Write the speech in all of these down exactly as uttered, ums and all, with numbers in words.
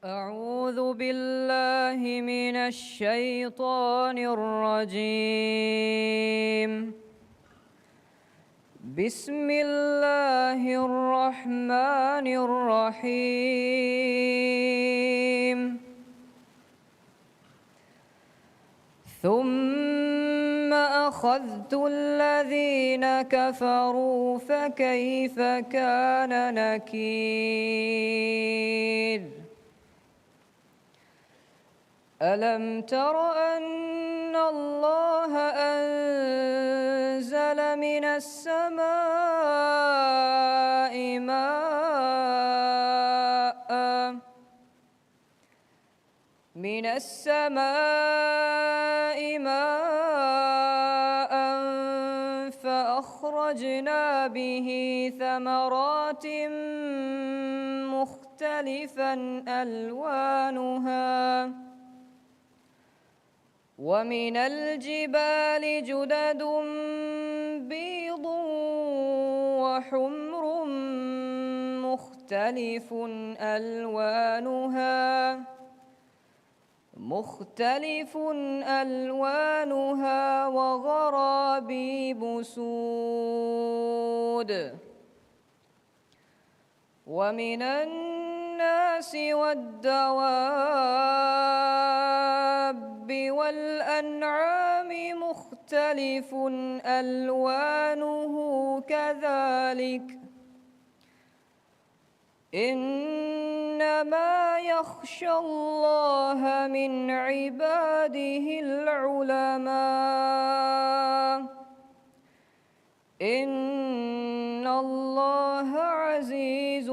أعوذ بالله من الشيطان الرجيم. بسم الله الرحمن الرحيم. ثم أخذت الذين كفروا فكيف كان نكير. ألم تر أن الله أنزل من السماء ماء من السماء ماء فأخرجنا به ثمرات مختلفا ألوانها ومن الجبال جدد بيض وحمر مختلف ألوانها مختلف ألوانها وغرابيب سود ومن الناس والدواب والأنعام مختلف ألوانه كذلك إنما يخشى الله من عباده العلماء إن الله عزيز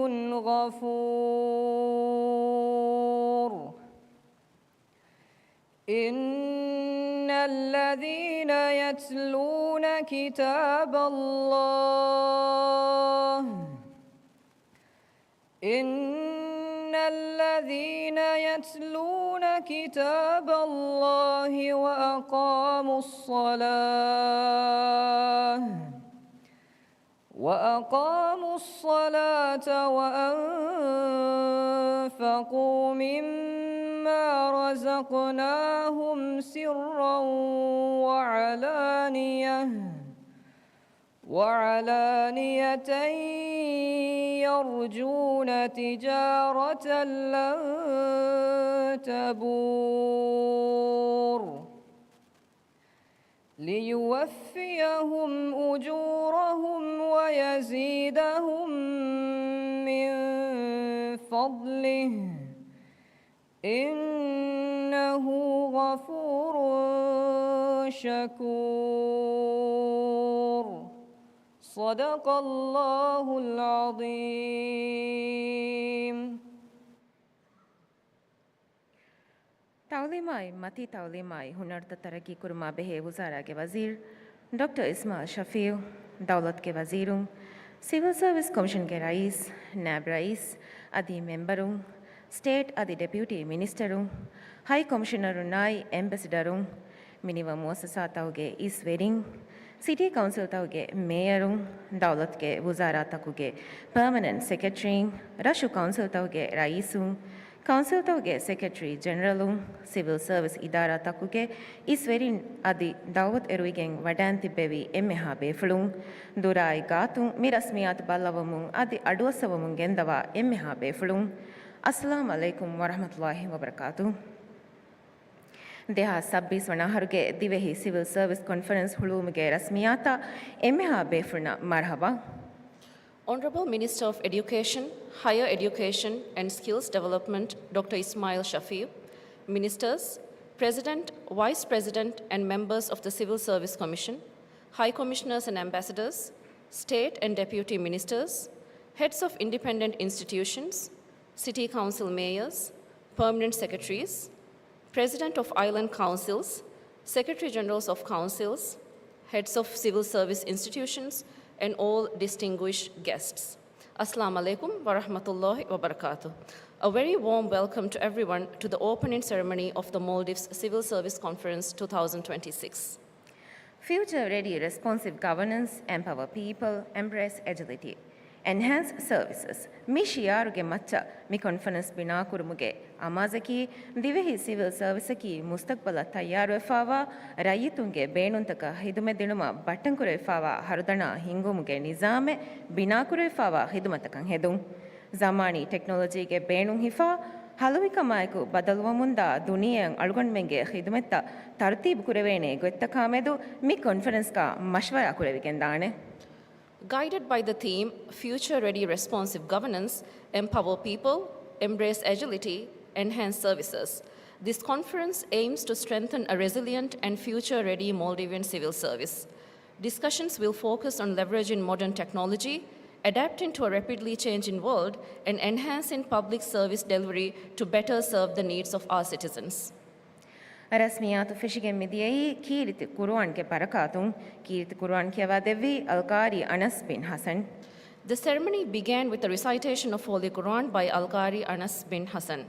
غفور إن الذين يتلون كتاب الله إن الذين يتلون كتاب الله وأقاموا الصلاة وأقاموا الصلاة وأنفقوا مما رزقناهم سرا وعلانية وعلانية يرجون تجارة لن تبور ليوفيهم أجورهم ويزيدهم من فضله إنه غفور شكور. صدق الله العظيم. ތައުލީމާއި މަތީ ތައުލީމާއި ހުނަރުތައް ތަރައްގީކުރުމާ ބެހޭ ވުޒާރާގެ ވަޒީރު ޑޮކްޓަރ އިސްމާއިލް ޝަފީއު، ދައުލަތުގެ ވަޒީރުން، ސިވިލް ސަރވިސް ކޮމިޝަންގެ ރައީސް، ނައިބް ރައީސް އަދި މެމްބަރުން، ސްޓޭޓް އަދި ޑެޕިއުޓީ މިނިސްޓަރުން، ހައި ކޮމިޝަނަރުންނާއި އެމްބެސެޑަރުން، މިނިވަން މުއައްސަސާތަކުގެ އިސްވެރިން، ސިޓީ ކައުންސިލްތަކުގެ މޭޔަރުން، ދައުލަތުގެ ވުޒާރާތަކުގެ ޕަރމަނެންޓް ސެކްރެޓަރީން، ރަށު ކައުންސިލްތަކުގެ ރައީސުން، ކައުންސިލްތަކުގެ ސެކްރެޓަރީ ޖެނެރަލުން، ސިވިލް ސަރވިސް އިދާރާތަކުގެ އިސްވެރިން އަދި ދައުވަތު އެރުވިގެން ވަޑައިން ތިއްބެވި އެންމެހާ ބޭފުޅުން، ދުރާއި ގާތުން މި ރަސްމިއްޔާތު ބައްލަވަމުން އަދި އަޑުއައްސަވަމުން ގެންދަވާ އެންމެހާ ބޭފުޅުން، އައްސަލާމް ޢަލައިކުމް ވަރަޙްމަތުﷲި ވަބަރަކާތުހު. ދެހާސް ސައްބީސް ވަނަ އަހަރުގެ ދިވެހި ސިވިލް ސަރވިސް ކޮންފަރެންސް ހުޅުވުމުގެ ރަސްމިއްޔާތަށް އެންމެހާ ބޭފުޅުންނަށް މަރުޙަބާ. Honorable Minister of Education, Higher Education and Skills Development, Doctor Ismail Shafeeq, Ministers, President, Vice President and members of the Civil Service Commission, High Commissioners and Ambassadors, State and Deputy Ministers, Heads of Independent Institutions, City Council Mayors, Permanent Secretaries, President of Island Councils, Secretary Generals of Councils, Heads of Civil Service Institutions, and all distinguished guests. Assalamu alaikum wa rahmatullahi wa barakatuh. A very warm welcome to everyone to the opening ceremony of the Maldives Civil Service Conference two thousand twenty-six. Future Ready Responsive Governance, Empower People, Embrace Agility. އެންހޭންސް ސަރވިސަސް. މި ޝިއާރުގެ މައްޗަށް މި ކޮންފަރެންސް ބިނާކުރުމުގެ އަމާޒަކީ، ދިވެހި ސިވިލް ސަރވިސަކީ މުސްތަޤްބަލަށް ތައްޔާރުވެފާވާ ރައްޔިތުންގެ ބޭނުންތަކަށް ޚިދުމަތް ދިނުމަށް ބައްޓަންކުރެވިފާވާ ހަރުދަނާ ހިންގުމުގެ ނިޒާމެއް ބިނާކުރެވިފާވާ ޚިދުމަތަކަށް ހެދުން. ޒަމާނީ ޓެކްނޮލޮޖީގެ ބޭނުން ހިފާ، ހަލުވިކަމާއެކު ބަދަލުވަމުންދާ ދުނިޔެއަށް އަޅުގަނޑުމެންގެ ޚިދުމަތްތައް ތަރުތީބު ކުރެވޭނެ ގޮތްތަކާމެދު މި ކޮންފަރެންސްގަ މަޝްވަރާ ކުރެވިގެންދާނެ. Guided by the theme Future Ready Responsive Governance, Empower People, Embrace Agility, Enhance Services, this conference aims to strengthen a resilient and future-ready Maldivian civil service. Discussions will focus on leveraging modern technology, adapting to a rapidly changing world, and enhancing public service delivery to better serve the needs of our citizens. ރަސްމިއްޔާތު ފެށިގެން މިދިޔައީ ކީރިތި ޤުރުއާންގެ ބަރަކާތުން. ކީރިތި ޤުރުއާން ކިޔަވާދެއްވީ އަލްޤާރީ އަނަސް ބިން ޙަސަން. The ceremony began with the recitation of Holy Quran by Al-Qari Anas bin Hassan.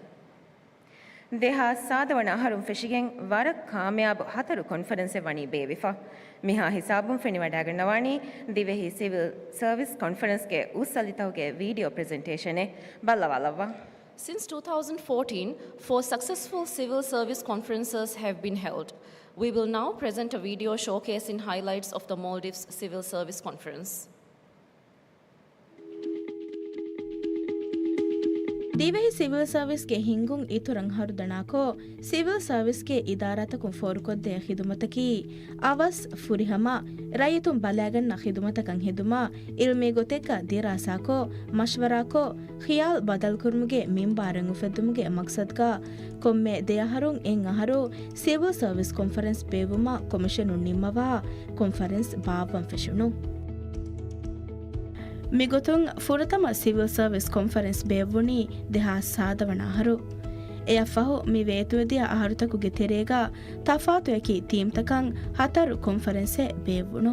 ދެހާސް ސާދަ ވަނަ އަހަރުން ފެށިގެން ވަރަށް ކާމިޔާބު ހަތަރު ކޮންފަރެންސެއް ވަނީ ބޭއްވިފަ. މިހާ ހިސާބުން ފެނިވަޑައިގަންނަވާނީ ދިވެހި ސިވިލް ސަރވިސް ކޮންފަރެންސްގެ އުއްސަލިތަކުގެ ވީޑިއޯ ޕްރެޒެންޓޭޝަނެއް. ބައްލަވާލައްވާ. Since two thousand fourteen, four successful civil service conferences have been held. We will now present a video showcasing highlights of the Maldives Civil Service Conference. ދިވެހި ސިވިލް ސަރވިސްގެ ހިންގުން އިތުރަށް ހަރުދަނާކޮށް، ސިވިލް ސަރވިސްގެ އިދާރާތަކުން ފޯރުކޮށްދޭ ޚިދުމަތަކީ، އަވަސް ފުރިހަމަ ރައްޔިތުން ބަލާގަންނަ ޚިދުމަތަކަށް ހެދުމަށް އިލްމީ ގޮތެއްގަ ދިރާސާކޮށް، މަޝްވަރާކޮށް، ޚިޔާލް ބަދަލުކުރުމުގެ މިންބާރެއް އުފެއްދުމުގެ މަޤްޞަދުގަ ކޮންމެ ދެ އަހަރުން އެއް އަހަރު ސިވިލް ސަރވިސް ކޮންފަރެންސް ބޭއްވުމަށް ކޮމިޝަނުން ނިންމަވާ ކޮންފަރެންސް ބާއްވަން ފެށުނު. މިގޮތުން ފުރަތަމަ ސިވިލް ސަރވިސް ކޮންފަރެންސް ބޭއްވުނީ ދެހާސް ސާދަ ވަނަ އަހަރު. އެއަށްފަހު މި ވޭތުވެދިޔަ އަހަރުތަކުގެ ތެރޭގަ ތަފާތުއެކި ތީމްތަކަށް ހަތަރު ކޮންފަރެންސެއް ބޭއްވުނު.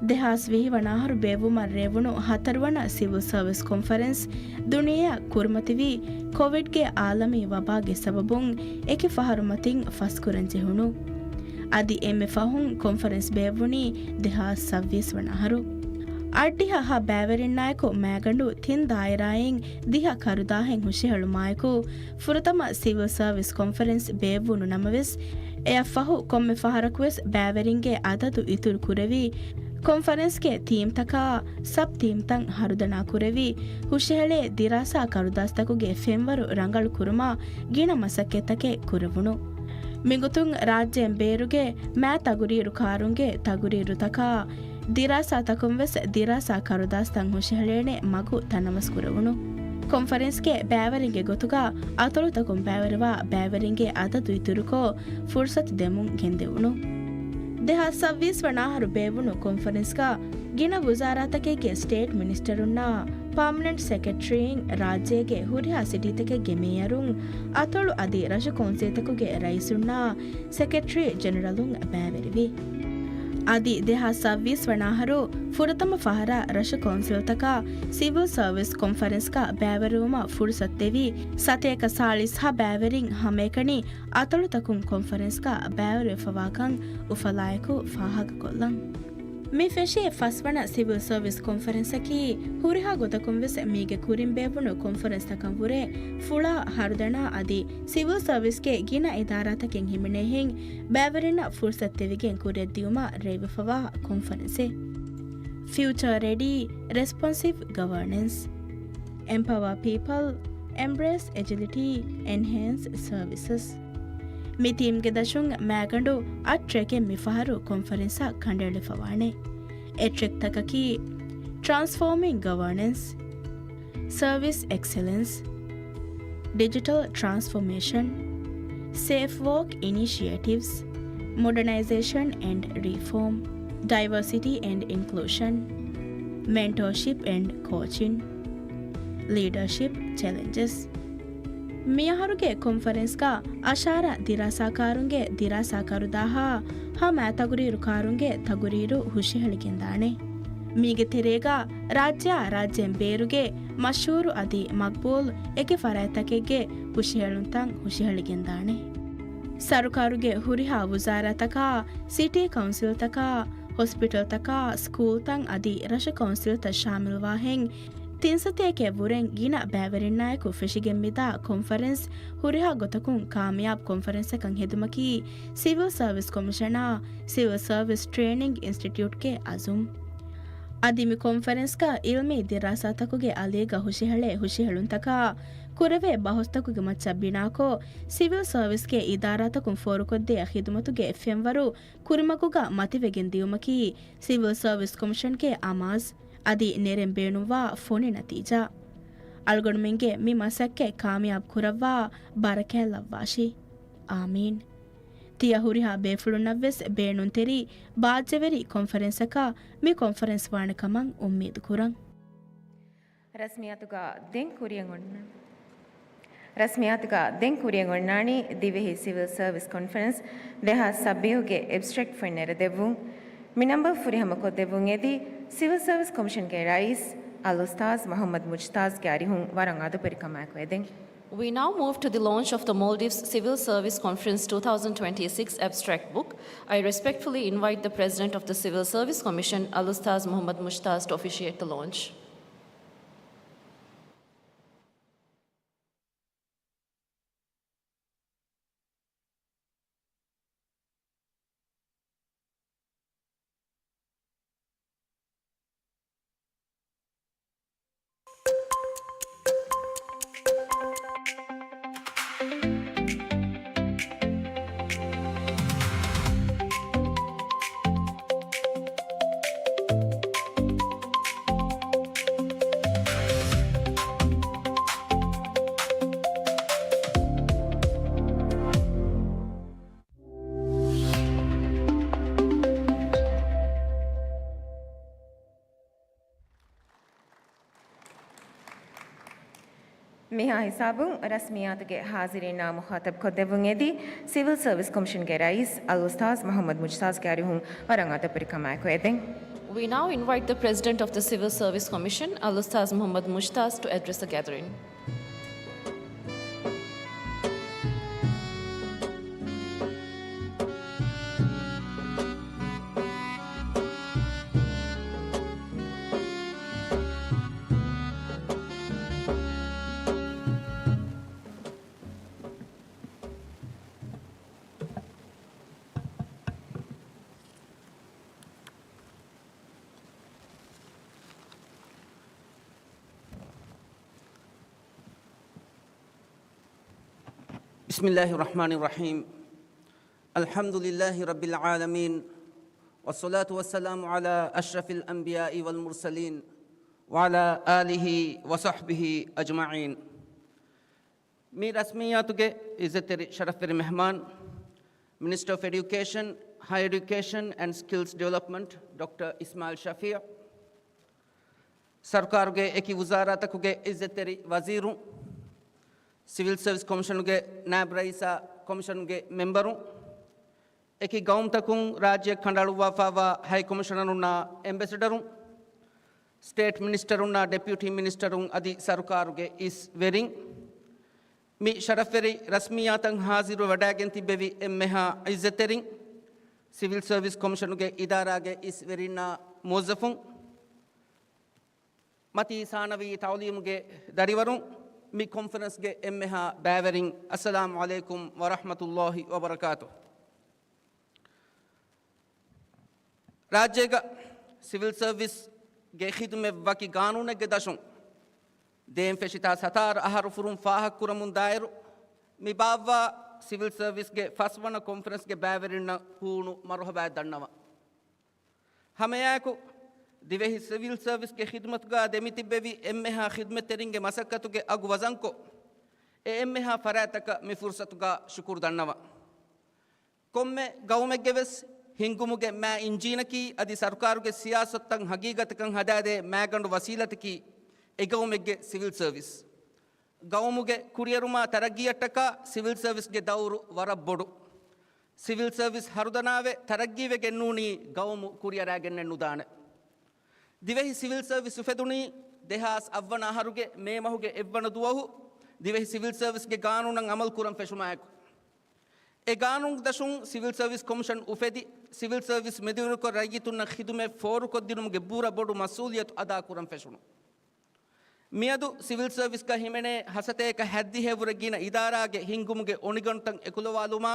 ދެހާސް ވިހި ވަނަ އަހަރު ބޭއްވުމަށް ރޭވުނު ހަތަރު ވަނަ ސިވިލް ސަރވިސް ކޮންފަރެންސް ދުނިޔެއަށް ކުރިމަތިވީ ކޮވިޑްގެ އާލަމީ ވަބާގެ ސަބަބުން އެކި ފަހަރު މަތިން ފަސްކުރަން ޖެހުނު. އަދި އެންމެ ފަހުން ކޮންފަރެންސް ބޭއްވުނީ ދެހާސް ސައްބީސް ވަނަ އަހަރު. އަށްޑިހަ ހަ ބައިވެރިންނާއެކު މައިގަނޑު ތިން ދާއިރާއިން ދިހަ ކަރުދާހެއް ހުށަހެޅުމާއެކު، ފުރަތަމަ ސިވިލް ސަރވިސް ކޮންފަރެންސް ބޭއްވުނު ނަމަވެސް، އެއަށްފަހު ކޮންމެ ފަހަރަކުވެސް ބައިވެރިންގެ އަދަދު އިތުރު ކުރެވި، ކޮންފަރެންސްގެ ތީމްތަކާ ސަބް ތީމްތައް ހަރުދަނާ ކުރެވި، ހުށަހެޅޭ ދިރާސާ ކަރުދާސްތަކުގެ ފެންވަރު ރަނގަޅު ކުރުމަށް ގިނަ މަސައްކަތްތަކެއް ކުރެވުނު. މިގޮތުން ރާއްޖޭން ބޭރުގެ މާތް ތަގުރީރުކާރުންގެ ތަގުރީރުތަކާ، ދިރާސާތަކުން ވެސް ދިރާސާ ކަރުދާސްތައް ހުށަހެޅޭނެ މަގު ތަނަވަސް ކުރެވުނު. ކޮންފަރެންސްގެ ބައިވެރިންގެ ގޮތުގަ އަތޮޅުތަކުން ބައިވެރިވާ ބައިވެރިންގެ އަދަދު އިތުރުކޮށް، ފުރުސަތު ދެމުން ގެންދެވުނު. ދެހާސް ސައްބީސް ވަނަ އަހަރު ބޭއްވުނު ކޮންފަރެންސްގަ ގިނަ ވުޒާރާތަކެއްގެ ސްޓޭޓް މިނިސްޓަރުންނާ، ޕާމަނެންޓް ސެކްރެޓަރީން، ރާއްޖޭގެ ހުރިހާ ސިޓީތަކެއްގެ މޭޔަރުން، އަތޮޅު އަދި ރަށު ކައުންސިލްތަކުގެ ރައީސުންނާ، ސެކްރެޓަރީ ޖެނެރަލުން ބައިވެރިވި. އަދި ދެހާސް ސައްބީސް ވަނަ އަހަރު ފުރަތަމަ ފަހަރަށް ރަށު ކައުންސިލްތަކަށް ސިވިލް ސަރވިސް ކޮންފަރެންސްގަ ބައިވެރިވުމަށް ފުރުސަތު ދެވި، ސަތޭކަ ސާޅީސް ހަ ބައިވެރިން ހަމައެކަނި އަތޮޅުތަކުން ކޮންފަރެންސްގަ ބައިވެރިވެފަވާކަން އުފަލާއެކު ފާހަގަކޮށްލަން. މި ފެށީ ފަސްވަނަ ސިވިލް ސަރވިސް ކޮންފަރެންސަކީ، ހުރިހާ ގޮތަކުން ވެސް މީގެ ކުރިން ބޭއްވުނު ކޮންފަރެންސްތަކަށް ވުރެ ފުޅާ ހަރުދަނާ އަދި ސިވިލް ސަރވިސްގެ ގިނަ އިދާރާތަކެއް ހިމެނޭހެން ބައިވެރިންނަށް ފުރުސަތު ދެވިގެން ކުރިއަށްދިއުމަށް ރޭވިފަވާ ކޮންފަރެންސެއް. ފިއުޗަރ ރެޑީ ރެސްޕޮންސިވް ގަވަރނަންސް. އެމްޕަވާ ޕީޕަލް، އެމްބްރޭސް އެޖިލިޓީ، އެންހޭންސް ސަރވިސަސް. މި ތީމްގެ ދަށުން މައިގަނޑު އަށް ޓްރެކެއް މިފަހަރު ކޮންފަރެންސަށް ކަނޑައެޅިފަވާނެ. އެ ޓްރެކްތަކަކީ، ޓްރާންސްފޯމިން ގަވަރނަންސް، ސަރވިސް އެކްސެލެންސް، ޑިޖިޓަލް ޓްރާންސްފޯމޭޝަން، ސޭފް ވޯކް އިނިޝިއޭޓިވްސް، މޮޑަނައިޒޭޝަން އެންޑް ރީފޯމް، ޑައިވަރސިޓީ އެންޑް އިންކްލޫޝަން، މެންޓޯޝިޕް އެންޑް ކޯޗިން، ލީޑަރޝިޕް ޗެލެންޖެސް. މިއަހަރުގެ ކޮންފަރެންސްގަ އަށާރަ ދިރާސާކާރުންގެ ދިރާސާ ކަރުދާހާ ހަ މާތް ތަގުރީރުކާރުންގެ ތަގުރީރު ހުށަހެޅިގެންދާނެ. މީގެ ތެރޭގަ ރާއްޖެއާ ރާއްޖޭން ބޭރުގެ މަޝްހޫރު އަދި މަގްބޫލް އެކި ފަރާތްތަކެއްގެ ހުށަހެޅުންތައް ހުށަހެޅިގެންދާނެ. ސަރުކާރުގެ ހުރިހާ ވުޒާރާތަކާ، ސިޓީ ކައުންސިލްތަކާ، ހޮސްޕިޓަލްތަކާ، ސްކޫލްތައް އަދި ރަށު ކައުންސިލްތައް ޝާމިލްވާހެން، ތިން ސަތޭކައެއް ވުރެން ގިނަ ބައިވެރިންނާއެކު ފެށިގެން މިދާ ކޮންފަރެންސް ހުރިހާ ގޮތަކުން ކާމިޔާބު ކޮންފަރެންސަކަށް ހެދުމަކީ، ސިވިލް ސަރވިސް ކޮމިޝަނާ، ސިވިލް ސަރވިސް ޓްރޭނިންގ އިންސްޓިޓިއުޓްގެ އަޒުމް. އަދި މި ކޮންފަރެންސްގަ އިލްމީ ދިރާސާތަކުގެ އަލީގަ ހުށިހެޅޭ ހުށިހެޅުންތަކާ، ކުރެވޭ ބަހުސްތަކުގެ މައްޗަށް ބިނާކޮށް، ސިވިލް ސަރވިސްގެ އިދާރާތަކުން ފޯރުކޮށްދޭ ޚިދުމަތުގެ ފެންވަރު ކުރިމަގުގަ މަތިވެގެން ދިޔުމަކީ، ސިވިލް ސަރވިސް ކޮމިޝަންގެ އަމާޒް އަދި ނެރެން ބޭނުންވާ ފޮނި ނަތީޖާ. އަޅުގަނޑުމެންގެ މި މަސައްކަތް ކާމިޔާބު ކުރައްވާ ބަރަކާތް ލައްވާށި. އާމީން. ތިޔަ ހުރިހާ ބޭފުޅުންނަށްވެސް ބޭނުންތެރި ބާއްޖަވެރި ކޮންފަރެންސަކަށް މި ކޮންފަރެންސް ވާނެ ކަމަށް އުއްމީދު ކުރަން. ރަސްމިއްޔާތުގަ ދެން ކުރިއަށް އޮންނަ، ރަސްމިއްޔާތުގަ ދެން ކުރިއަށް އޮންނާނީ ދިވެހި ސިވިލް ސަރވިސް ކޮންފަރެންސް ދެހާސް ސައްބީސްގެ އެބްސްޓްރެކްޓް ފޮތް ނެރެދެއްވުން. މި ނަމްބަރު ފުރިހަމަކޮށްދެއްވުން އެދި، ސިވިލް ސަރވިސް ކޮމިޝަންގެ ރައީސް އަލްއުސްތާޒް މުޙައްމަދު މުޖްތާޒްގެ އަރިހުން ވަރަށް އަދަބުވެރިކަމާއެކު އެދެން. We now move to the launch of the Maldives Civil Service Conference twenty twenty-six abstract book. I respectfully invite the President of the Civil Service Commission, Al-Ustaz Muhammad Mujtaz, to officiate the launch. މިހާ ހިސާބުން ރަސްމިއްޔާތުގެ ހާޒިރީންނާ މުޚާތަބް ކޮށްދެއްވުން އެދި، ސިވިލް ސަރވިސް ކޮމިޝަންގެ ރައީސް އަލްއުސްތާޒް މުޙައްމަދު މުޖްތާޒްގެ އަރިހުން ވަރަށް އަދަބުވެރިކަމާއެކު އެދެން. We now invite the President of the Civil Service Commission, Al-Ustaz Muhammad Mujtaz, to address the gathering. بسم الله الرحمن الرحيم. الحمد لله رب العالمين. والصلاة والسلام على أشرف الأنبياء والمرسلين وعلى آله وصحبه أجمعين. މި ރަސްމިއްޔާތުގެ އިއްޒަތްތެރި ޝަރަފްވެރި މެހްމާން، މިނިސްޓަރ އޮފް އެޑިއުކޭޝަން، ހަޔަރ އެޑިއުކޭޝަން އެންޑް ސްކިލްސް ޑިވެލޮޕްމަންޓް، ޑޮކްޓަރ އިސްމާއިލް ޝަފީޢު، ސަރުކާރުގެ އެކި ވުޒާރާތަކުގެ އިއްޒަތްތެރި ވަޒީރުން، ސިވިލް ސަރވިސް ކޮމިޝަނުގެ ނާއިބު ރައީސާ ކޮމިޝަނުގެ މެމްބަރުން، އެކި ގައުމުތަކުން ރާއްޖެއަށް ކަނޑައަޅުއްވާފައިވާ ހައި ކޮމިޝަނަރުންނާ އެމްބެސެޑަރުން، ސްޓޭޓް މިނިސްޓަރުންނާ ޑެޕިއުޓީ މިނިސްޓަރުން އަދި ސަރުކާރުގެ އިސް ވެރިން، މި ޝަރަފްވެރި ރަސްމިއްޔާތަށް ހާޒިރުވެވަޑައިގެން ތިއްބެވި އެންމެހާ އިއްޒަތްތެރިން، ސިވިލް ސަރވިސް ކޮމިޝަނުގެ އިދާރާގެ އިސް ވެރިންނާ މުވައްޒަފުން، މަތީ ސާނަވީ ތައުލީމުގެ ދަރިވަރުން، މި ކޮންފަރެންސްގެ އެންމެހާ ބައިވެރިން، އައްސަލާމު ޢަލައިކުމް ވަރަޙްމަތުﷲި ވަބަރަކާތުހު. ރާއްޖޭގަ ސިވިލް ސަރވިސްގެ ޚިދުމަތް ވަކި ގާނޫނެއްގެ ދަށުން ދޭން ފެށި ތާސް ހަތާރަ އަހަރު ފުރުން ފާހަގަކުރަމުން ދާއިރު، މި ބާއްވާ ސިވިލް ސަރވިސްގެ ފަސްވަނަ ކޮންފަރެންސްގެ ބައިވެރިންނަށް ހޫނު މަރުޙަބާއެއް ދަންނަވަން. ހަމައެއާއެކު، ދިވެހި ސިވިލް ސަރވިސްގެ ޚިދުމަތުގަ ދެމިތިއްބެވި އެންމެހާ ޚިދުމަތްތެރިންގެ މަސައްކަތުގެ އަގު ވަޒަންކޮށް، އެ އެންމެހާ ފަރާތްތަކަށް މި ފުރުޞަތުގަ ޝުކުރު ދަންނަވަން. ކޮންމެ ގައުމެއްގެ ވެސް ހިންގުމުގެ މާ އިންޖީނަކީ އަދި ސަރުކާރުގެ ސިޔާސަތުތައް ހަގީގަތަކަށް ހަދާދޭ މާގަނޑު ވަސީލަތަކީ އެ ގައުމެއްގެ ސިވިލް ސަރވިސް. ގައުމުގެ ކުރިއެރުމާ ތަރައްގީއަށްޓަކާ ސިވިލް ސަރވިސްގެ ދައުރު ވަރަށް ބޮޑު. ސިވިލް ސަރވިސް ހަރުދަނާވެ ތަރައްގީވެގެން ނޫނީ ގައުމު ކުރިއަރާގެންނެއް ނުދާނެ. ދިވެހި ސިވިލް ސަރވިސް އުފެދުނީ ދެހާސް އަށްވަނަ އަހަރުގެ މޭ މަހުގެ އެއްވަނަ ދުވަހު ދިވެހި ސިވިލް ސަރވިސްގެ ގާނޫނަށް އަމަލު ކުރަން ފެށުމާއެކު. އެ ގާނޫނު ދަށުން ސިވިލް ސަރވިސް ކޮމިޝަން އުފެދި، ސިވިލް ސަރވިސް މެދުވެރިކޮށް ރައްޔިތުންނަށް ޚިދުމަތް ފޯރުކޮށްދިނުމުގެ ބުރަ ބޮޑު މަސްއޫލިއްޔަތު އަދާކުރަން ފެށުނު. މިއަދު ސިވިލް ސަރވިސްގަ ހިމެނޭ ހަސަތޭކަ ހަތްދިހައެއްވުރެ ގިނަ އިދާރާގެ ހިންގުމުގެ އޮނިގަނޑުތައް އެކުލަވާލުމާ،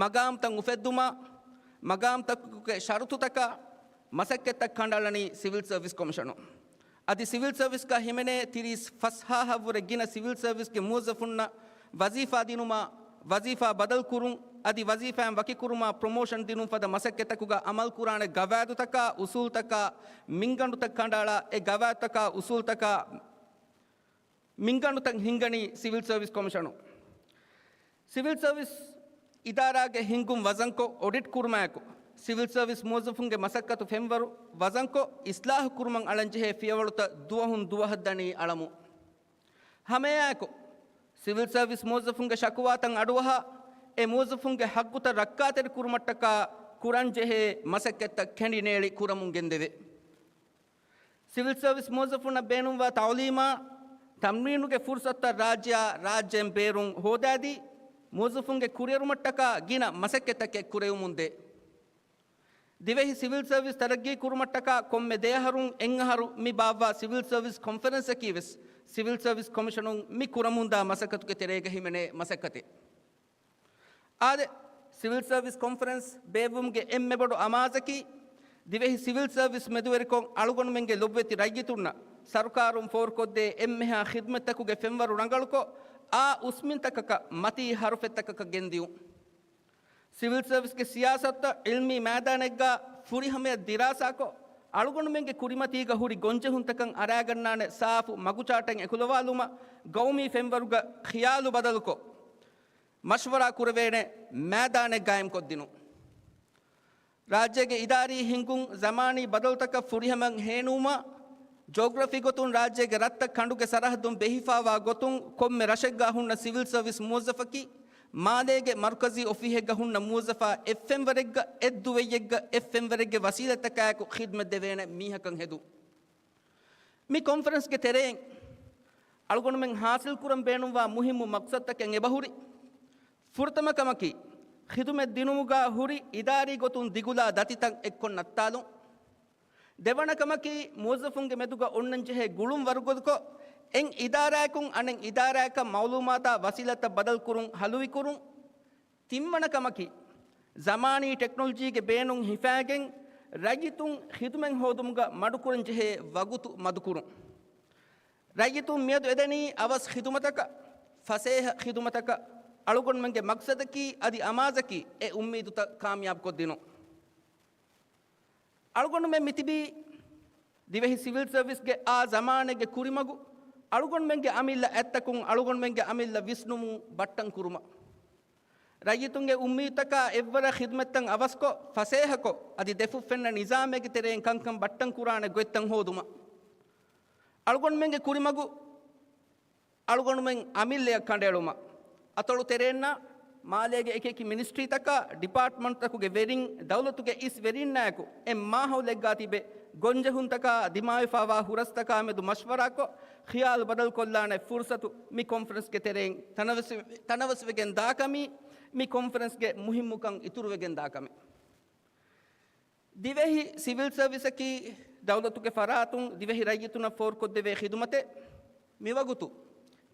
މަގާމްތައް އުފެއްދުމާ، މަގާމްތަކުގެ ޝަރުތުތަކާ މަސައްކަތްތައް ކަނޑައަޅަނީ ސިވިލް ސަރވިސް ކޮމިޝަނުން. އަދި ސިވިލް ސަރވިސްގަ ހިމެނޭ ތިރީސް ފަސްހާހަށްވުރެ ގިނަ ސިވިލް ސަރވިސްގެ މުވައްޒަފުންނަށް ވަޒީފާ ދިނުމާ، ވަޒީފާ ބަދަލުކުރުން، އަދި ވަޒީފާއިން ވަކިކުރުމާ، ޕްރޮމޯޝަން ދިނުން ފަދަ މަސައްކަތަކުގަ އަމަލުކުރާނެ ގަވާއިދުތަކާ، އުސޫލުތަކާ، މިންގަނޑުތައް ކަނޑައަޅާ، އެ ގަވާއިދުތަކާ، އުސޫލުތަކާ، މިންގަނޑުތައް ހިންގަނީ ސިވިލް ސަރވިސް ކޮމިޝަނުން. ސިވިލް ސަރވިސް އިދާރާގެ ހިންގުން ވަޒަންކޮށް އޮޑިޓް ކުރުމާއެކު، ސިވިލް ސަރވިސް މުވައްޒަފުންގެ މަސައްކަތު ފެންވަރު ވަޒަންކޮށް، އިސްލާހު ކުރުމަށް އަޅަންޖެހޭ ފިޔަވަޅުތައް ދުވަހުން ދުވަހަށް ދަނީ އަޅަމުން. ހަމައެއާއެކު، ސިވިލް ސަރވިސް މުވައްޒަފުންގެ ޝަކުވާތައް އަޑުއަހާ، އެ މުވައްޒަފުންގެ ހައްގުތައް ރައްކާތެރި ކުރުމަށްޓަކާ ކުރަންޖެހޭ މަސައްކަތްތައް ކެނޑިނޭޅި ކުރަމުން ގެންދެވޭ. ސިވިލް ސަރވިސް މުވައްޒަފުންނަށް ބޭނުންވާ ތައުލީމާ، ތަމްރީނުގެ ފުރުސަތުތައް ރާއްޖެއާ ރާއްޖޭން ބޭރުން ހޯދާދީ، މުވައްޒަފުންގެ ކުރިއެރުމަށްޓަކާ ގިނަ މަސައްކަތްތަކެއް ކުރެވެމުންދޭ. ދިވެހި ސިވިލް ސަރވިސް ތަރައްގީ ކުރުމަށްޓަކާ ކޮންމެ ދެއަހަރުން އެއްއަހަރު މި ބާއްވާ ސިވިލް ސަރވިސް ކޮންފަރެންސަކީވެސް، ސިވިލް ސަރވިސް ކޮމިޝަނުން މި ކުރަމުންދާ މަސައްކަތުގެ ތެރޭގަ ހިމެނޭ މަސައްކަތެއް. އާދެ، ސިވިލް ސަރވިސް ކޮންފަރެންސް ބޭއްވުމުގެ އެންމެ ބޮޑު އަމާޒަކީ، ދިވެހި ސިވިލް ސަރވިސް މެދުވެރިކޮށް އަޅުގަނޑުމެންގެ ލޮބުވެތި ރައްޔިތުންނަށް ސަރުކާރުން ފޯރުކޮށްދޭ އެންމެހާ ޚިދުމަތްތަކުގެ ފެންވަރު ރަނގަޅުކޮށް، އާ އުސްމިންތަކަކަށް މަތީ ހަރުފެއްތަކަކަށް ގެންދިއުން. ސިވިލް ސަރވިސްގެ ސިޔާސަތުތައް ޢިލްމީ މައިދާނެއްގަ ފުރިހަމަޔަށް ދިރާސާކޮށް، އަޅުގަނޑުމެންގެ ކުރިމަތީގަ ހުރި ގޮންޖެހުންތަކަށް އަރާގަންނާނެ ސާފު މަގުޗާޓެއް އެކުލަވާލުމަށް ގައުމީ ފެންވަރުގަ ޚިޔާލު ބަދަލުކޮށް، މަޝްވަރާ ކުރެވޭނެ މައިދާނެއް ގާއިމްކޮށްދިނުން. ރާއްޖޭގެ އިދާރީ ހިންގުން ޒަމާނީ ބަދަލުތަކަށް ފުރިހަމައަށް ހޭނުވުމަށް، ޖޯގްރަފީ ގޮތުން ރާއްޖޭގެ ރަށްތައް ކަނޑުގެ ސަރަހައްދުން ބެހިފާވާ ގޮތުން ކޮންމެ ރަށެއްގަ ހުންނަ ސިވިލް ސަރވިސް މުވައްޒަފަކީ، މާލޭގެ މަރުކަޒީ އޮފީހެއްގަ ހުންނަ މުވައްޒަފާ އެއްފެންވަރެއްގަ އެއްދުވެއްޔެއްގަ އެއްފެންވަރެއްގެ ވަސީލަތްތަކާއެކު ޚިދުމަތް ދެވޭނެ މީހަކަށް ހެދުން. މި ކޮންފަރެންސްގެ ތެރެއިން އަޅުގަނޑުމެން ހާސިލްކުރަން ބޭނުންވާ މުހިއްމު މަޤްޞަދުތަކެއް އެބަހުރި، ފުރަތަމަ ކަމަކީ، ޚިދުމަތް ދިނުމުގަ ހުރި އިދާރީ ގޮތުން ދިގުލާ ދަތިތައް އެއްކޮށް ނައްތާލުން. ދެވަނަ ކަމަކީ، މުވައްޒަފުންގެ މެދުގަ އޮންނަންޖެހޭ ގުޅުން ވަރުގަދަކޮށް، އެއް އިދާރާއަކުން އަނެއް އިދާރާއަކަށް މަޢުލޫމާތާ ވަސީލަތްތައް ބަދަލުކުރުން ހަލުވިކުރުން. ތިންވަނަ ކަމަކީ، ޒަމާނީ ޓެކްނޮލޮޖީގެ ބޭނުން ހިފާގެން، ރައްޔިތުން ޚިދުމަތް ހޯދުމުގަ މަޑުކުރަންޖެހޭ ވަގުތު މަދުކުރުން. ރައްޔިތުން މިއަދު އެދެނީ އަވަސް ޚިދުމަތަކަށް، ފަސޭހަ ޚިދުމަތަކަށް، އަޅުގަނޑުމެންގެ މަޤްޞަދަކީ އަދި އަމާޒަކީ އެ އުއްމީދުތައް ކާމިޔާބުކޮށްދިނުން. އަޅުގަނޑުމެން މިތިބީ ދިވެހި ސިވިލް ސަރވިސްގެ އާ ޒަމާނެއްގެ ކުރިމަގު، އަޅުގަނޑުމެންގެ އަމިއްލަ އަތްތަކުން އަޅުގަނޑުމެންގެ އަމިއްލަ ވިސްނުމުން ބައްޓަން ކުރުމަށް. ރައްޔިތުންގެ އުއްމީދުތަކާ އެއްވަރަށް ޚިދުމަތްތައް އަވަސްކޮށް، ފަސޭހަކޮށް، އަދި ދެފުށް ފެންނަ ނިޒާމެއްގެ ތެރެއިން ކަންކަން ބައްޓަން ކުރާނެ ގޮތްތައް ހޯދުމަށް. އަޅުގަނޑުމެންގެ ކުރިމަގު އަޅުގަނޑުމެން އަމިއްލަޔަށް ކަނޑައެޅުމަށް. އަތޮޅު ތެރެއިންނާ، މާލޭގެ އެކިއެކި މިނިސްޓްރީތަކާ، ޑިޕާޓްމަންޓްތަކުގެ ވެރިން، ދައުލަތުގެ އިސް ވެރިންނާއެކު، އެ މާހައުލެއްގާ ތިބެ، ގޮންޖެހުންތަކާ ދިމާވެފާވާ ހުރަސްތަކާ މެދު މަޝްވަރާކޮށް، ޚިޔާލު ބަދަލުކޮށްލާނެ ފުރުސަތު މި ކޮންފަރެންސްގެ ތެރެއިން ތަނަވަސް، ތަނަވަސްވެގެން ދާކަމީ، މި ކޮންފަރެންސްގެ މުހިއްމުކަން އިތުރުވެގެން ދާކަމެއް. ދިވެހި ސިވިލް ސަރވިސަކީ ދައުލަތުގެ ފަރާތުން ދިވެހި ރައްޔިތުނަށް ފޯރުކޮށްދެވޭ ޚިދުމަތެއް. މިވަގުތު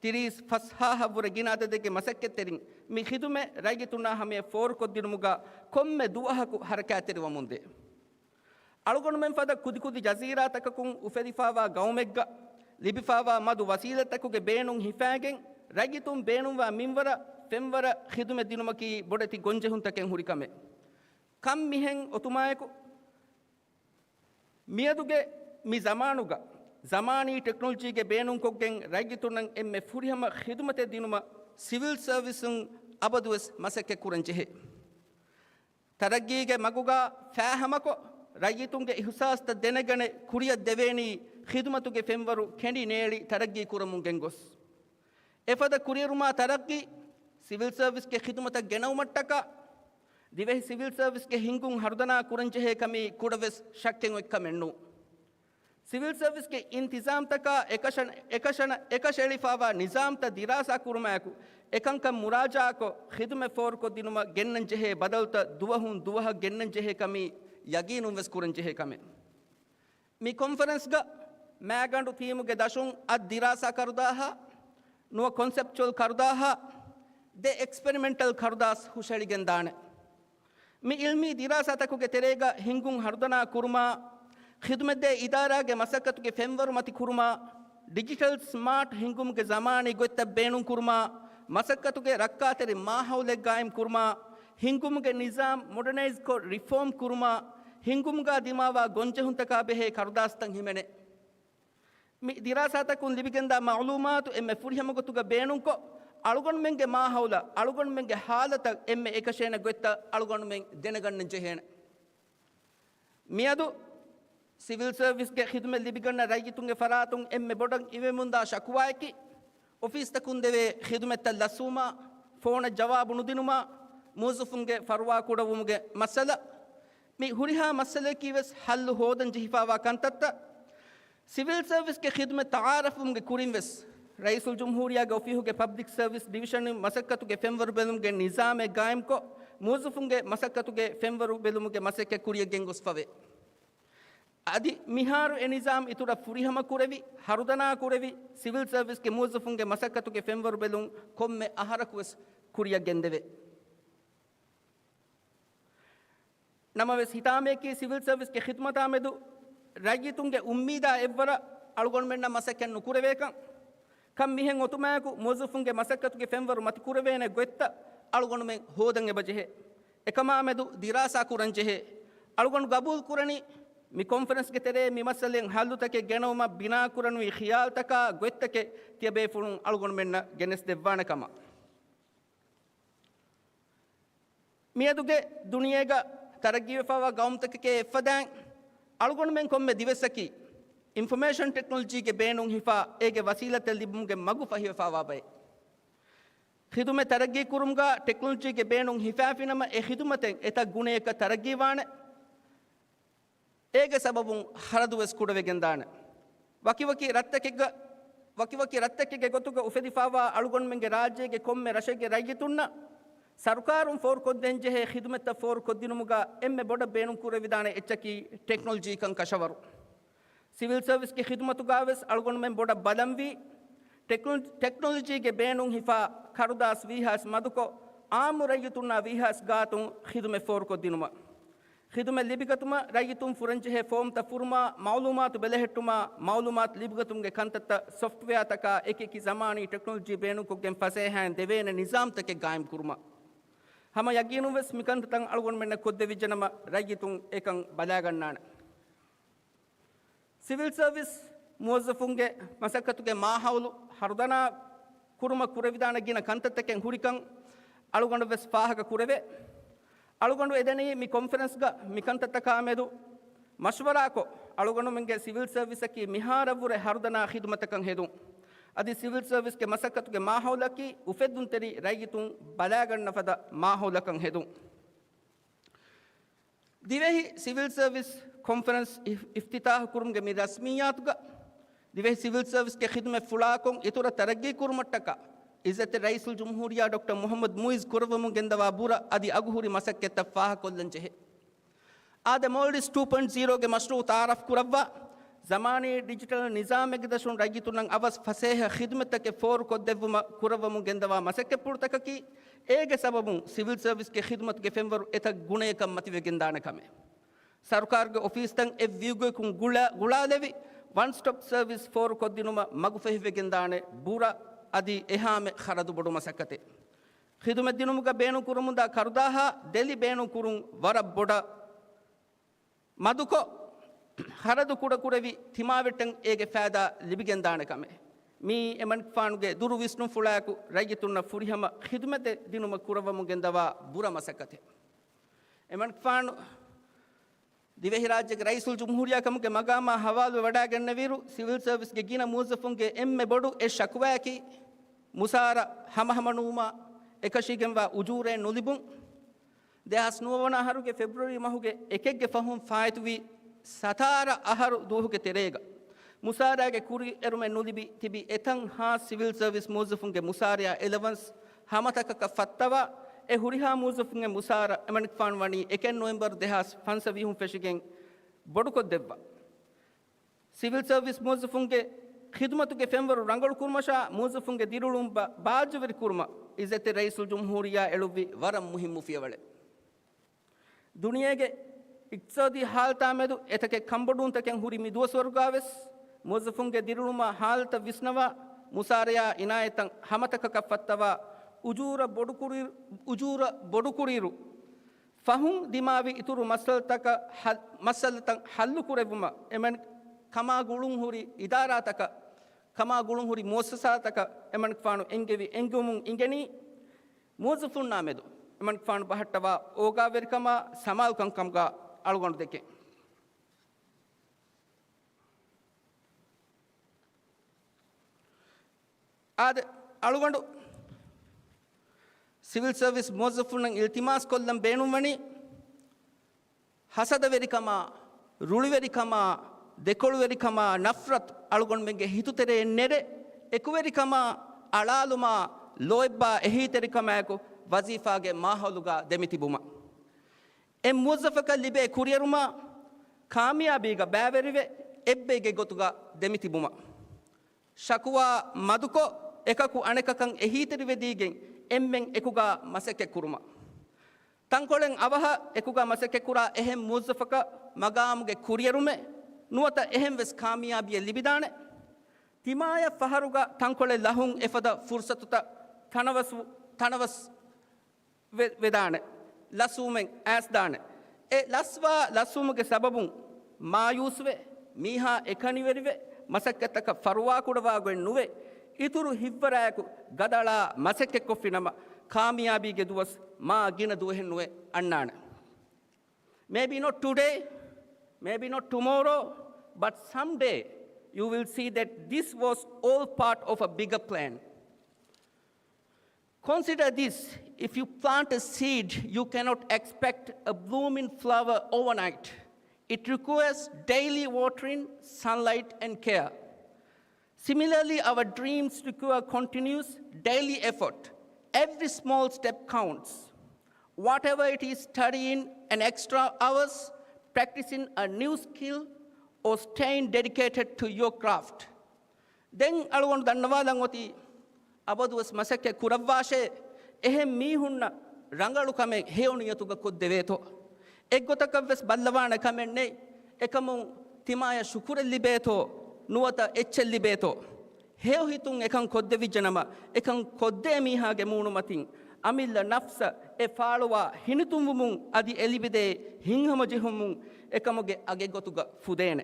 ތިރީސް ފަސްހާހަށްވުރެ ގިނަ އަދަދެއްގެ މަސައްކަތްތެރިން މި ޚިދުމަތް ރައްޔިތުންނާ ހަމަޔަށް ފޯރުކޮށްދިނުމުގަ ކޮންމެ ދުވަހަކު ހަރަކާތްތެރިވަމުންދޭ. އަޅުގަނޑުމެން ފަދަ ކުދިކުދި ޖަޒީރާތަކަކުން އުފެދިފާވާ ގައުމެއްގަ ލިބިފާވާ މަދު ވަސީލަތްތަކުގެ ބޭނުން ހިފާގެން، ރައްޔިތުން ބޭނުންވާ މިންވަރަށް ފެންވަރަށް ޚިދުމަތް ދިނުމަކީ ބޮޑެތި ގޮންޖެހުންތަކެއް ހުރި ކަމެއް. ކަން މިހެން އޮތުމާއެކު، މިއަދުގެ މި ޒަމާނުގަ ޒަމާނީ ޓެކްނޮލޮޖީގެ ބޭނުންކޮށްގެން ރައްޔިތުންނަށް އެންމެ ފުރިހަމަ ޚިދުމަތެއް ދިނުމަށް ސިވިލް ސަރވިސުން އަބަދުވެސް މަސައްކަތް ކުރަން ޖެހޭ. ތަރައްގީގެ މަގުގަ ފާހަމަކޮށް، ރައްޔިތުންގެ އިހުސާސްތައް ދެނެގަނެ ކުރިއަށް ދެވޭނީ ޚިދުމަތުގެ ފެންވަރު ކެނޑި ނޭޅި ތަރައްގީ ކުރަމުން ގެންގޮސް. އެފަދަ ކުރިއެރުމާ ތަރައްގީ، ސިވިލް ސަރވިސްގެ ޚިދުމަތަށް ގެނައުމަށްޓަކާ، ދިވެހި ސިވިލް ސަރވިސްގެ ހިންގުން ހަރުދަނާ ކުރަންޖެހޭ ކަމީ ކުޑަވެސް ޝައްކެއް އޮތްކަމެއް ނޫން. ސިވިލް ސަރވިސްގެ އިންތިޒާމްތަކާ އެކަށަ-، އެކަށަނަ-، އެކަށައެޅިފާވާ ނިޒާމްތައް ދިރާސާ ކުރުމާއެކު، އެކަންކަން މުރާޖާކޮށް، ޚިދުމަތް ފޯރުކޮށްދިނުމަށް ގެންނަންޖެހޭ ބަދަލުތައް ދުވަހުން ދުވަހަށް ގެންނަންޖެހޭ ކަމީ ޔަގީނުންވެސް ކުރަންޖެހޭ ކަމެއް. މި ކޮންފަރެންސްގަ މާގަނޑު ތީމުގެ ދަށުން އަށް ދިރާސާ ކަރުދާހާ، ނުވަ ކޮންސެޕްޗުއަލް ކަރުދާހާ، ދެ އެކްސްޕެރިމެންޓަލް ކަރުދާސް ހުށައެޅިގެންދާނެ. މި އިލްމީ ދިރާސާތަކުގެ ތެރޭގަ ހިންގުން ހަރުދަނާ ކުރުމާ، ޚިދުމަތްދޭ އިދާރާގެ މަސައްކަތުގެ ފެންވަރު މަތި ކުރުމާ، ޑިޖިޓަލް ސްމާޓް ހިންގުމުގެ ޒަމާނީ ގޮތްތައް ބޭނުންކުރުމާ، މަސައްކަތުގެ ރައްކާތެރި މާހައުލެއް ގާއިމް ކުރުމާ، ހިންގުމުގެ ނިޒާމް މޮޑަނައިޒްކޮށް ރިފޯމް ކުރުމާ، ހިންގުމުގަ ދިމާވާ ގޮންޖެހުންތަކާ ބެހޭ ކަރުދާސްތައް ހިމެނޭ. މި ދިރާސާތަކުން ލިބިގެންދާ މައުލޫމާތު އެންމެ ފުރިހަމަ ގޮތުގަ ބޭނުންކޮށް، އަޅުގަނޑުމެންގެ މާހައުލަށް، އަޅުގަނޑުމެންގެ ހާލަތަށް އެންމެ އެކަށޭނެ ގޮތްތައް އަޅުގަނޑުމެން ދެނެގަންނަން ޖެހޭނެ. މިއަދު ސިވިލް ސަރވިސްގެ ޚިދުމަތް ލިބިގަންނަ ރައްޔިތުންގެ ފަރާތުން އެންމެ ބޮޑަށް އިވެމުންދާ ޝަކުވާއަކީ، އޮފީސްތަކުން ދެވޭ ޚިދުމަތްތައް ލަސްވުމާ، ފޯނަށް ޖަވާބު ނުދިނުމާ، މުވައްޒަފުންގެ ފަރުވާ ކުޑަވުމުގެ މައްސަލަ. މި ހުރިހާ މައްސަލައަކީ ވެސް ހައްލު ހޯދަން ޖެހިފާވާ ކަންތައްތައް. ސިވިލް ސަރވިސްގެ ޚިދުމަތް ތައާރަފްވުމުގެ ކުރިން ވެސް، ރައީސުލްޖުމްހޫރިއްޔާގެ އޮފީހުގެ ޕަބްލިކް ސަރވިސް ޑިވިޝަނުން މަސައްކަތުގެ ފެންވަރު ބެލުމުގެ ނިޒާމެއް ގާއިމްކޮށް، މުވައްޒަފުންގެ މަސައްކަތުގެ ފެންވަރު ބެލުމުގެ މަސައްކަތް ކުރިއަށް ގެންގޮސްފަވޭ. އަދި މިހާރު އެ ނިޒާމް އިތުރަށް ފުރިހަމަ ކުރެވި، ހަރުދަނާ ކުރެވި، ސިވިލް ސަރވިސްގެ މުވައްޒަފުންގެ މަސައްކަތުގެ ފެންވަރު ބެލުން ކޮންމެ އަހަރަކު ވެސް ކުރިއަށް ގެންދެވޭ. ނަމަވެސް، ހިތާމަޔަކީ ސިވިލް ސަރވިސްގެ ޚިދުމަތާ މެދު ރައްޔިތުންގެ އުއްމީދާ އެއްވަރަށް އަޅުގަނޑުމެންނަށް މަސައްކަތް ނުކުރެވޭކަން. ކަން މިހެން އޮތުމާއެކު، މުވައްޒަފުންގެ މަސައްކަތުގެ ފެންވަރު މަތި ކުރެވޭނެ ގޮތްތައް އަޅުގަނޑުމެން ހޯދަން އެބަޖެހޭ. އެކަމާ މެދު ދިރާސާ ކުރަން ޖެހޭ. އަޅުގަނޑު ގަބޫލު ކުރަނީ، މި ކޮންފަރެންސްގެ ތެރޭ މި މައްސަލައިން ހައްލުތަކެއް ގެނައުމަށް ބިނާ ކުރަންވީ ޚިޔާލުތަކާ ގޮތްތަކެއް ތިޔަބޭފުޅުން އަޅުގަނޑުމެންނަށް ގެނެސްދެއްވާނެ ކަމަށް. މިއަދުގެ ދުނިޔޭގަ ތަރައްގީވެފައިވާ ގައުމުތަކެކޭ އެއްފަދައިން، އަޅުގަނޑުމެން ކޮންމެ ދިވެއްސަކީ އިންފޮމޭޝަން ޓެކްނޮލޮޖީގެ ބޭނުން ހިފާ، އޭގެ ވަސީލަތެއް ލިބުމުގެ މަގު ފަހިވެފައިވާ ބައެއް. ޚިދުމަތް ތަރައްގީ ކުރުމުގަ ޓެކްނޮލޮޖީގެ ބޭނުން ހިފާފިނަމަ، އެ ޚިދުމަތެއް އެތައް ގުނަޔަކަށް ތަރައްގީވާނެ. އޭގެ ސަބަބުން ޚަރަދުވެސް ކުޑަވެގެންދާނެ. ވަކިވަކި ރަށްތަކެއްގަ، ވަކިވަކި ރަށްތަކެއްގެ ގޮތުގަ އުފެދިފައިވާ އަޅުގަނޑުމެންގެ ރާއްޖޭގެ ކޮންމެ ރަށެއްގެ ރައްޔިތުންނަށް ސަރުކާރުން ފޯރުކޮށްދޭންޖެހޭ ޚިދުމަތްތައް ފޯރުކޮށްދިނުމުގަ އެންމެ ބޮޑަށް ބޭނުންކުރެވިދާނެ އެއްޗަކީ ޓެކްނޮލޮޖީކަން ކަށަވަރު. ސިވިލް ސަރވިސްގެ ޚިދުމަތުގަވެސް އަޅުގަނޑުމެން ބޮޑަށް ބަލަންވީ، ޓެކްނޮ-، ޓެކްނޮލޮޖީގެ ބޭނުން ހިފާ ކަރުދާސް ވީހާސް މަދުކޮށް، އާއްމު ރައްޔިތުންނާ ވީހާސް ގާތުން ޚިދުމަތް ފޯރުކޮށްދިނުމަށް. ޚިދުމަތް ލިބިގަތުމަށް ރައްޔިތުން ފުރަންޖެހޭ ފޯމްތައް ފުރުމާ، މައުލޫމާތު ބެލެހެއްޓުމާ، މައުލޫމާތު ލިބިގަތުމުގެ ކަންތައްތައް ސޮފްޓްވެއާތަކާ އެކިއެކި ޒަމާނީ ޓެކްނޮލޮޖީ ބޭނުންކޮށްގެން ފަސޭހައިން ދެވޭނެ ނިޒާމްތަކެއް ގާއިމްކުރުމަށް. ހަމަ ޔަގީނުންވެސް މިކަންތައްތައް އަޅުގަނޑުމެންނަށް ކޮށްދެވިއްޖެނަމަ، ރައްޔިތުން އެކަން ބަލާގަންނާނެ. ސިވިލް ސަރވިސް މުވައްޒަފުންގެ މަސައްކަތުގެ މާހައުލު ހަރުދަނާ ކުރުމަށް ކުރެވިދާނެ ގިނަ ކަންތައްތަކެއް ހުރިކަން އަޅުގަނޑު ވެސް ފާހަގަ ކުރެވޭ. އަޅުގަނޑު އެދެނީ މި ކޮންފަރެންސްގަ މި ކަންތައްތަކާ މެދު މަޝްވަރާކޮށް، އަޅުގަނޑުމެންގެ ސިވިލް ސަރވިސަކީ މިހާރަށްވުރެ ހަރުދަނާ ޚިދުމަތަކަށް ހެދުން. އަދި ސިވިލް ސަރވިސްގެ މަސައްކަތުގެ މާހައުލަކީ އުފެއްދުންތެރި ރައްޔިތުން ބަލާގަންނަ ފަދަ މާހައުލަކަށް ހެދުން. ދިވެހި ސިވިލް ސަރވިސް ކޮންފަރެންސް އިފް-، އިފްތިތާހު ކުރުމުގެ މި ރަސްމިއްޔާތުގަ، ދިވެހި ސިވިލް ސަރވިސްގެ ޚިދުމަތް ފުޅާކޮށް އިތުރަށް ތަރައްގީ ކުރުމަށްޓަކާ، އިއްޒަތްތެރި ރައީސުލްޖުމްހޫރިއްޔާ ޑޮކްޓަރ މުޙައްމަދު މުޢިއްޒު ކުރައްވަމުން ގެންދަވާ ބުރަ އަދި އަގުހުރި މަސައްކަތްތައް ފާހަގަކޮށްލަން ޖެހޭ. އާދެ، މޯލްޑިވްސް ޓޫ ޕޮއިންޓް ޒީރޯގެ މަޝްރޫޢު ތައާރަފް ކުރައްވާ، ޒަމާނީ ޑިޖިޓަލް ނިޒާމެއްގެ ދަށުން ރައްޔިތުންނަށް އަވަސް ފަސޭހަ ޚިދުމަތްތަކެއް ފޯރުކޮށްދެއްވުމަށް ކުރައްވަމުން ގެންދަވާ މަސައްކަތްޕުޅުތަކަކީ، އޭގެ ސަބަބުން ސިވިލް ސަރވިސްގެ ޚިދުމަތުގެ ފެންވަރު އެތައް ގުނަޔަކަށް މަތިވެގެންދާނެ ކަމެއް. ސަރުކާރުގެ އޮފީސްތައް އެއްވިއުގަކުން ގުޅާ-، ގުޅާލެވި، ވަން ސްޓޮޕް ސަރވިސް ފޯރުކޮށްދިނުމަށް މަގުފަހިވެގެންދާނެ ބުރަ އަދި އެހާމެ ޚަރަދު ބޮޑު މަސައްކަތެއް. ޚިދުމަތްދިނުމުގަ ބޭނުންކުރަމުންދާ ކަރުދާހާ ދެލި ބޭނުންކުރުން ވަރަށް ބޮޑަށް މަދުކޮށް، ޚަރަދު ކުޑަކުރެވި ތިމާވެއްޓަން އޭގެ ފައިދާ ލިބިގެންދާނެ ކަމެއް. މިއީ އެމަނިކުފާނުގެ ދުރު ވިސްނުންފުޅާއެކު ރައްޔިތުންނަށް ފުރިހަމަ ޚިދުމަތެއް ދިނުމަށް ކުރައްވަމުން ގެންދަވާ ބުރަ މަސައްކަތެއް. އެމަނިކުފާނު ދިވެހިރާއްޖޭގެ ރައީސުލްޖުމްހޫރިއްޔާ ކަމުގެ މަގާމާ ހަވާލުވެވަޑައިގަންނަވިއިރު، ސިވިލް ސަރވިސްގެ ގިނަ މުވައްޒަފުންގެ އެންމެ ބޮޑު އެއް ޝަކުވާއަކީ، މުސާރަ ހަމަހަމަނުވުމާ، އެކަށީގެންވާ އުޖޫރައެއް ނުލިބުން. ދެހާސް ނުވަ ވަނަ އަހަރުގެ ފެބްރުއަރީ މަހުގެ އެކެއްގެ ފަހުން ފާއިތުވި ސަތާރަ އަހަރު ދުވަހުގެ ތެރޭގަ، މުސާރައިގެ ކުރިއެރުމެއް ނުލިބި ތިބި އެތައް ހާސް ސިވިލް ސަރވިސް މުވައްޒަފުންގެ މުސާރަޔާ އެލަވަންސް ހަމަތަކަކަށް ފައްތަވާ، އެ ހުރިހާ މުވައްޒަފުންގެ މުސާރަ އެމަނިކުފާނު ވަނީ އެކެއް ނޮވެމްބަރު ދެހާސް ފަންސަވީހުން ފެށިގެން ބޮޑުކޮށްދެއްވާ. ސިވިލް ސަރވިސް މުވައްޒަފުންގެ ޚިދުމަތުގެ ފެންވަރު ރަނގަޅު ކުރުމަށާ މުވައްޒަފުންގެ ދިރިއުޅުން ބާ-، ބާއްޖަވެރި ކުރުމަށް އިއްޒަތްތެރި ރައީސުލްޖުމްހޫރިއްޔާ އެޅުއްވި ވަރަށް މުހިއްމު ފިޔަވަޅެއް. ދުނިޔޭގެ އިޤްތިޞާދީ ޙާލަތާ މެދު އެތަކެއް ކަންބޮޑުވުންތަކެއް ހުރި މި ދުވަސްވަރުގާވެސް، މުވައްޒަފުންގެ ދިރިއުޅުމާ ޙާލަތަށް ވިސްނަވާ، މުސާރަޔާ އިނާޔަތަށް ހަމަތަކަކަށް ފައްތަވާ، އުޖޫރަ ބޮޑުކުރި-، އުޖޫރަ ބޮޑުކުރިއިރު، ފަހުން ދިމާވި އިތުރު މައްސަލަތަކަށް ހަ-، މައްސަލަތައް ޙައްލުކުރެއްވުމަށް އެމަނިކު ކަމާ ގުޅުން ހުރި އިދާރާތަކަށް، ކަމާ ގުޅުން ހުރި މުއައްސަސާތަކަށް އެމަނިކުފާނު އެންގެވި އެންގުމުން އިނގެނީ، މުވައްޒަފުންނާ މެދު އެމަނިކުފާނު ބަހައްޓަވާ އޯގާވެރިކަމާ ސަމާލުކަން ކަމުގަ އަޅުގަނޑު ދެކެން. އާދެ، އަޅުގަނޑު ސިވިލް ސަރވިސް މުވައްޒަފުންނަށް އިލްތިމާސް ކޮށްލަން ބޭނުންވަނީ، ހަސަދަވެރިކަމާ، ރުޅިވެރިކަމާ، ދެކޮޅުވެރިކަމާ، ނަފްރަތު އަޅުގަނޑުމެންގެ ހިތުތެރެއިން ނެރެ، އެކުވެރިކަމާ، އަޅާލުމާ، ލޯތްބާ އެހީތެރިކަމާއެކު ވަޒީފާގެ މާހައުލުގަ ދެމިތިބުމަށް. އެއް މުވައްޒަފަކަށް ލިބޭ ކުރިއެރުމާ، ކާމިޔާބީގަ ބައިވެރިވެ، އެއްބައިގެ ގޮތުގަ ދެމިތިބުމަށް. ޝަކުވާ މަދުކޮށް، އެކަކު އަނެކަކަށް އެހީތެރިވެދީގެން އެންމެން އެކުގަ މަސައްކަތްކުރުމަށް. ތަންކޮޅެއް އަވަހަށް އެކުގަ މަސައްކަތްކުރާ އެހެން މުވައްޒަފަކަށް މަގާމުގެ ކުރިއެރުމެއް ނުވަތަ އެހެން ވެސް ކާމިޔާބީއެއް ލިބިދާނެ. ތިމާޔަށް ފަހަރުގަ ތަންކޮޅެއް ލަހުން އެފަދަ ފުރުސަތުތައް ތަނަވަސް، ތަނަވަސް ވެ-، ވެދާނެ. ލަސްވުމެއް އައިސްދާނެ. އެ ލަސްވާ ލަސްވުމުގެ ސަބަބުން މާޔޫސްވެ، މީހާ އެކަނިވެރިވެ، މަސައްކަތަކަށް ފަރުވާކުޑަވާގޮތް ނުވެ، އިތުރު ހިތްވަރާއެކު ގަދައަޅާ މަސައްކަތްކޮށްފިނަމަ، ކާމިޔާބީގެ ދުވަސް މާ ގިނަ ދުވަހެއް ނުވެ އަންނާނެ. Maybe not today, maybe not tomorrow, but someday you will see that this was all part of a bigger plan. Consider this, if you plant a seed, you cannot expect a blooming flower overnight. It requires daily watering, sunlight, and care. Similarly, our dreams require continuous daily effort. Every small step counts. Whatever it is, studying an extra hours, practicing a new skill, or staying dedicated to your craft. ދެން އަޅުގަނޑު ދަންނަވާލަން އޮތީ، އަބަދުވެސް މަސައްކަތް ކުރައްވާށޭ، އެހެން މީހުންނަށް ރަނގަޅު ކަމެއް ހެޔޮ ނިޔަތުގަ ކޮށްދެވޭތޯ. އެއްގޮތަކަށްވެސް ބައްލަވާނެ ކަމެއް ނެތް. އެކަމުން ތިމާޔަށް ޝުކުރެއް ލިބޭތޯ، ނުވަތަ އެއްޗެއް ލިބޭތޯ. ހެޔޮ ހިތުން އެކަން ކޮށްދެވިއްޖެނަމަ، އެކަން ކޮށްދޭ މީހާގެ މޫނުމަތިން އަމިއްލަ ނަފްސަށް އެ ފާޅުވާ ހިނިތުންވުމުން އަދި އެ ލިބިދޭ ހިތްހަމަޖެހުމުން އެކަމުގެ އަގެއް ގޮތުގަ ފުދޭނެ.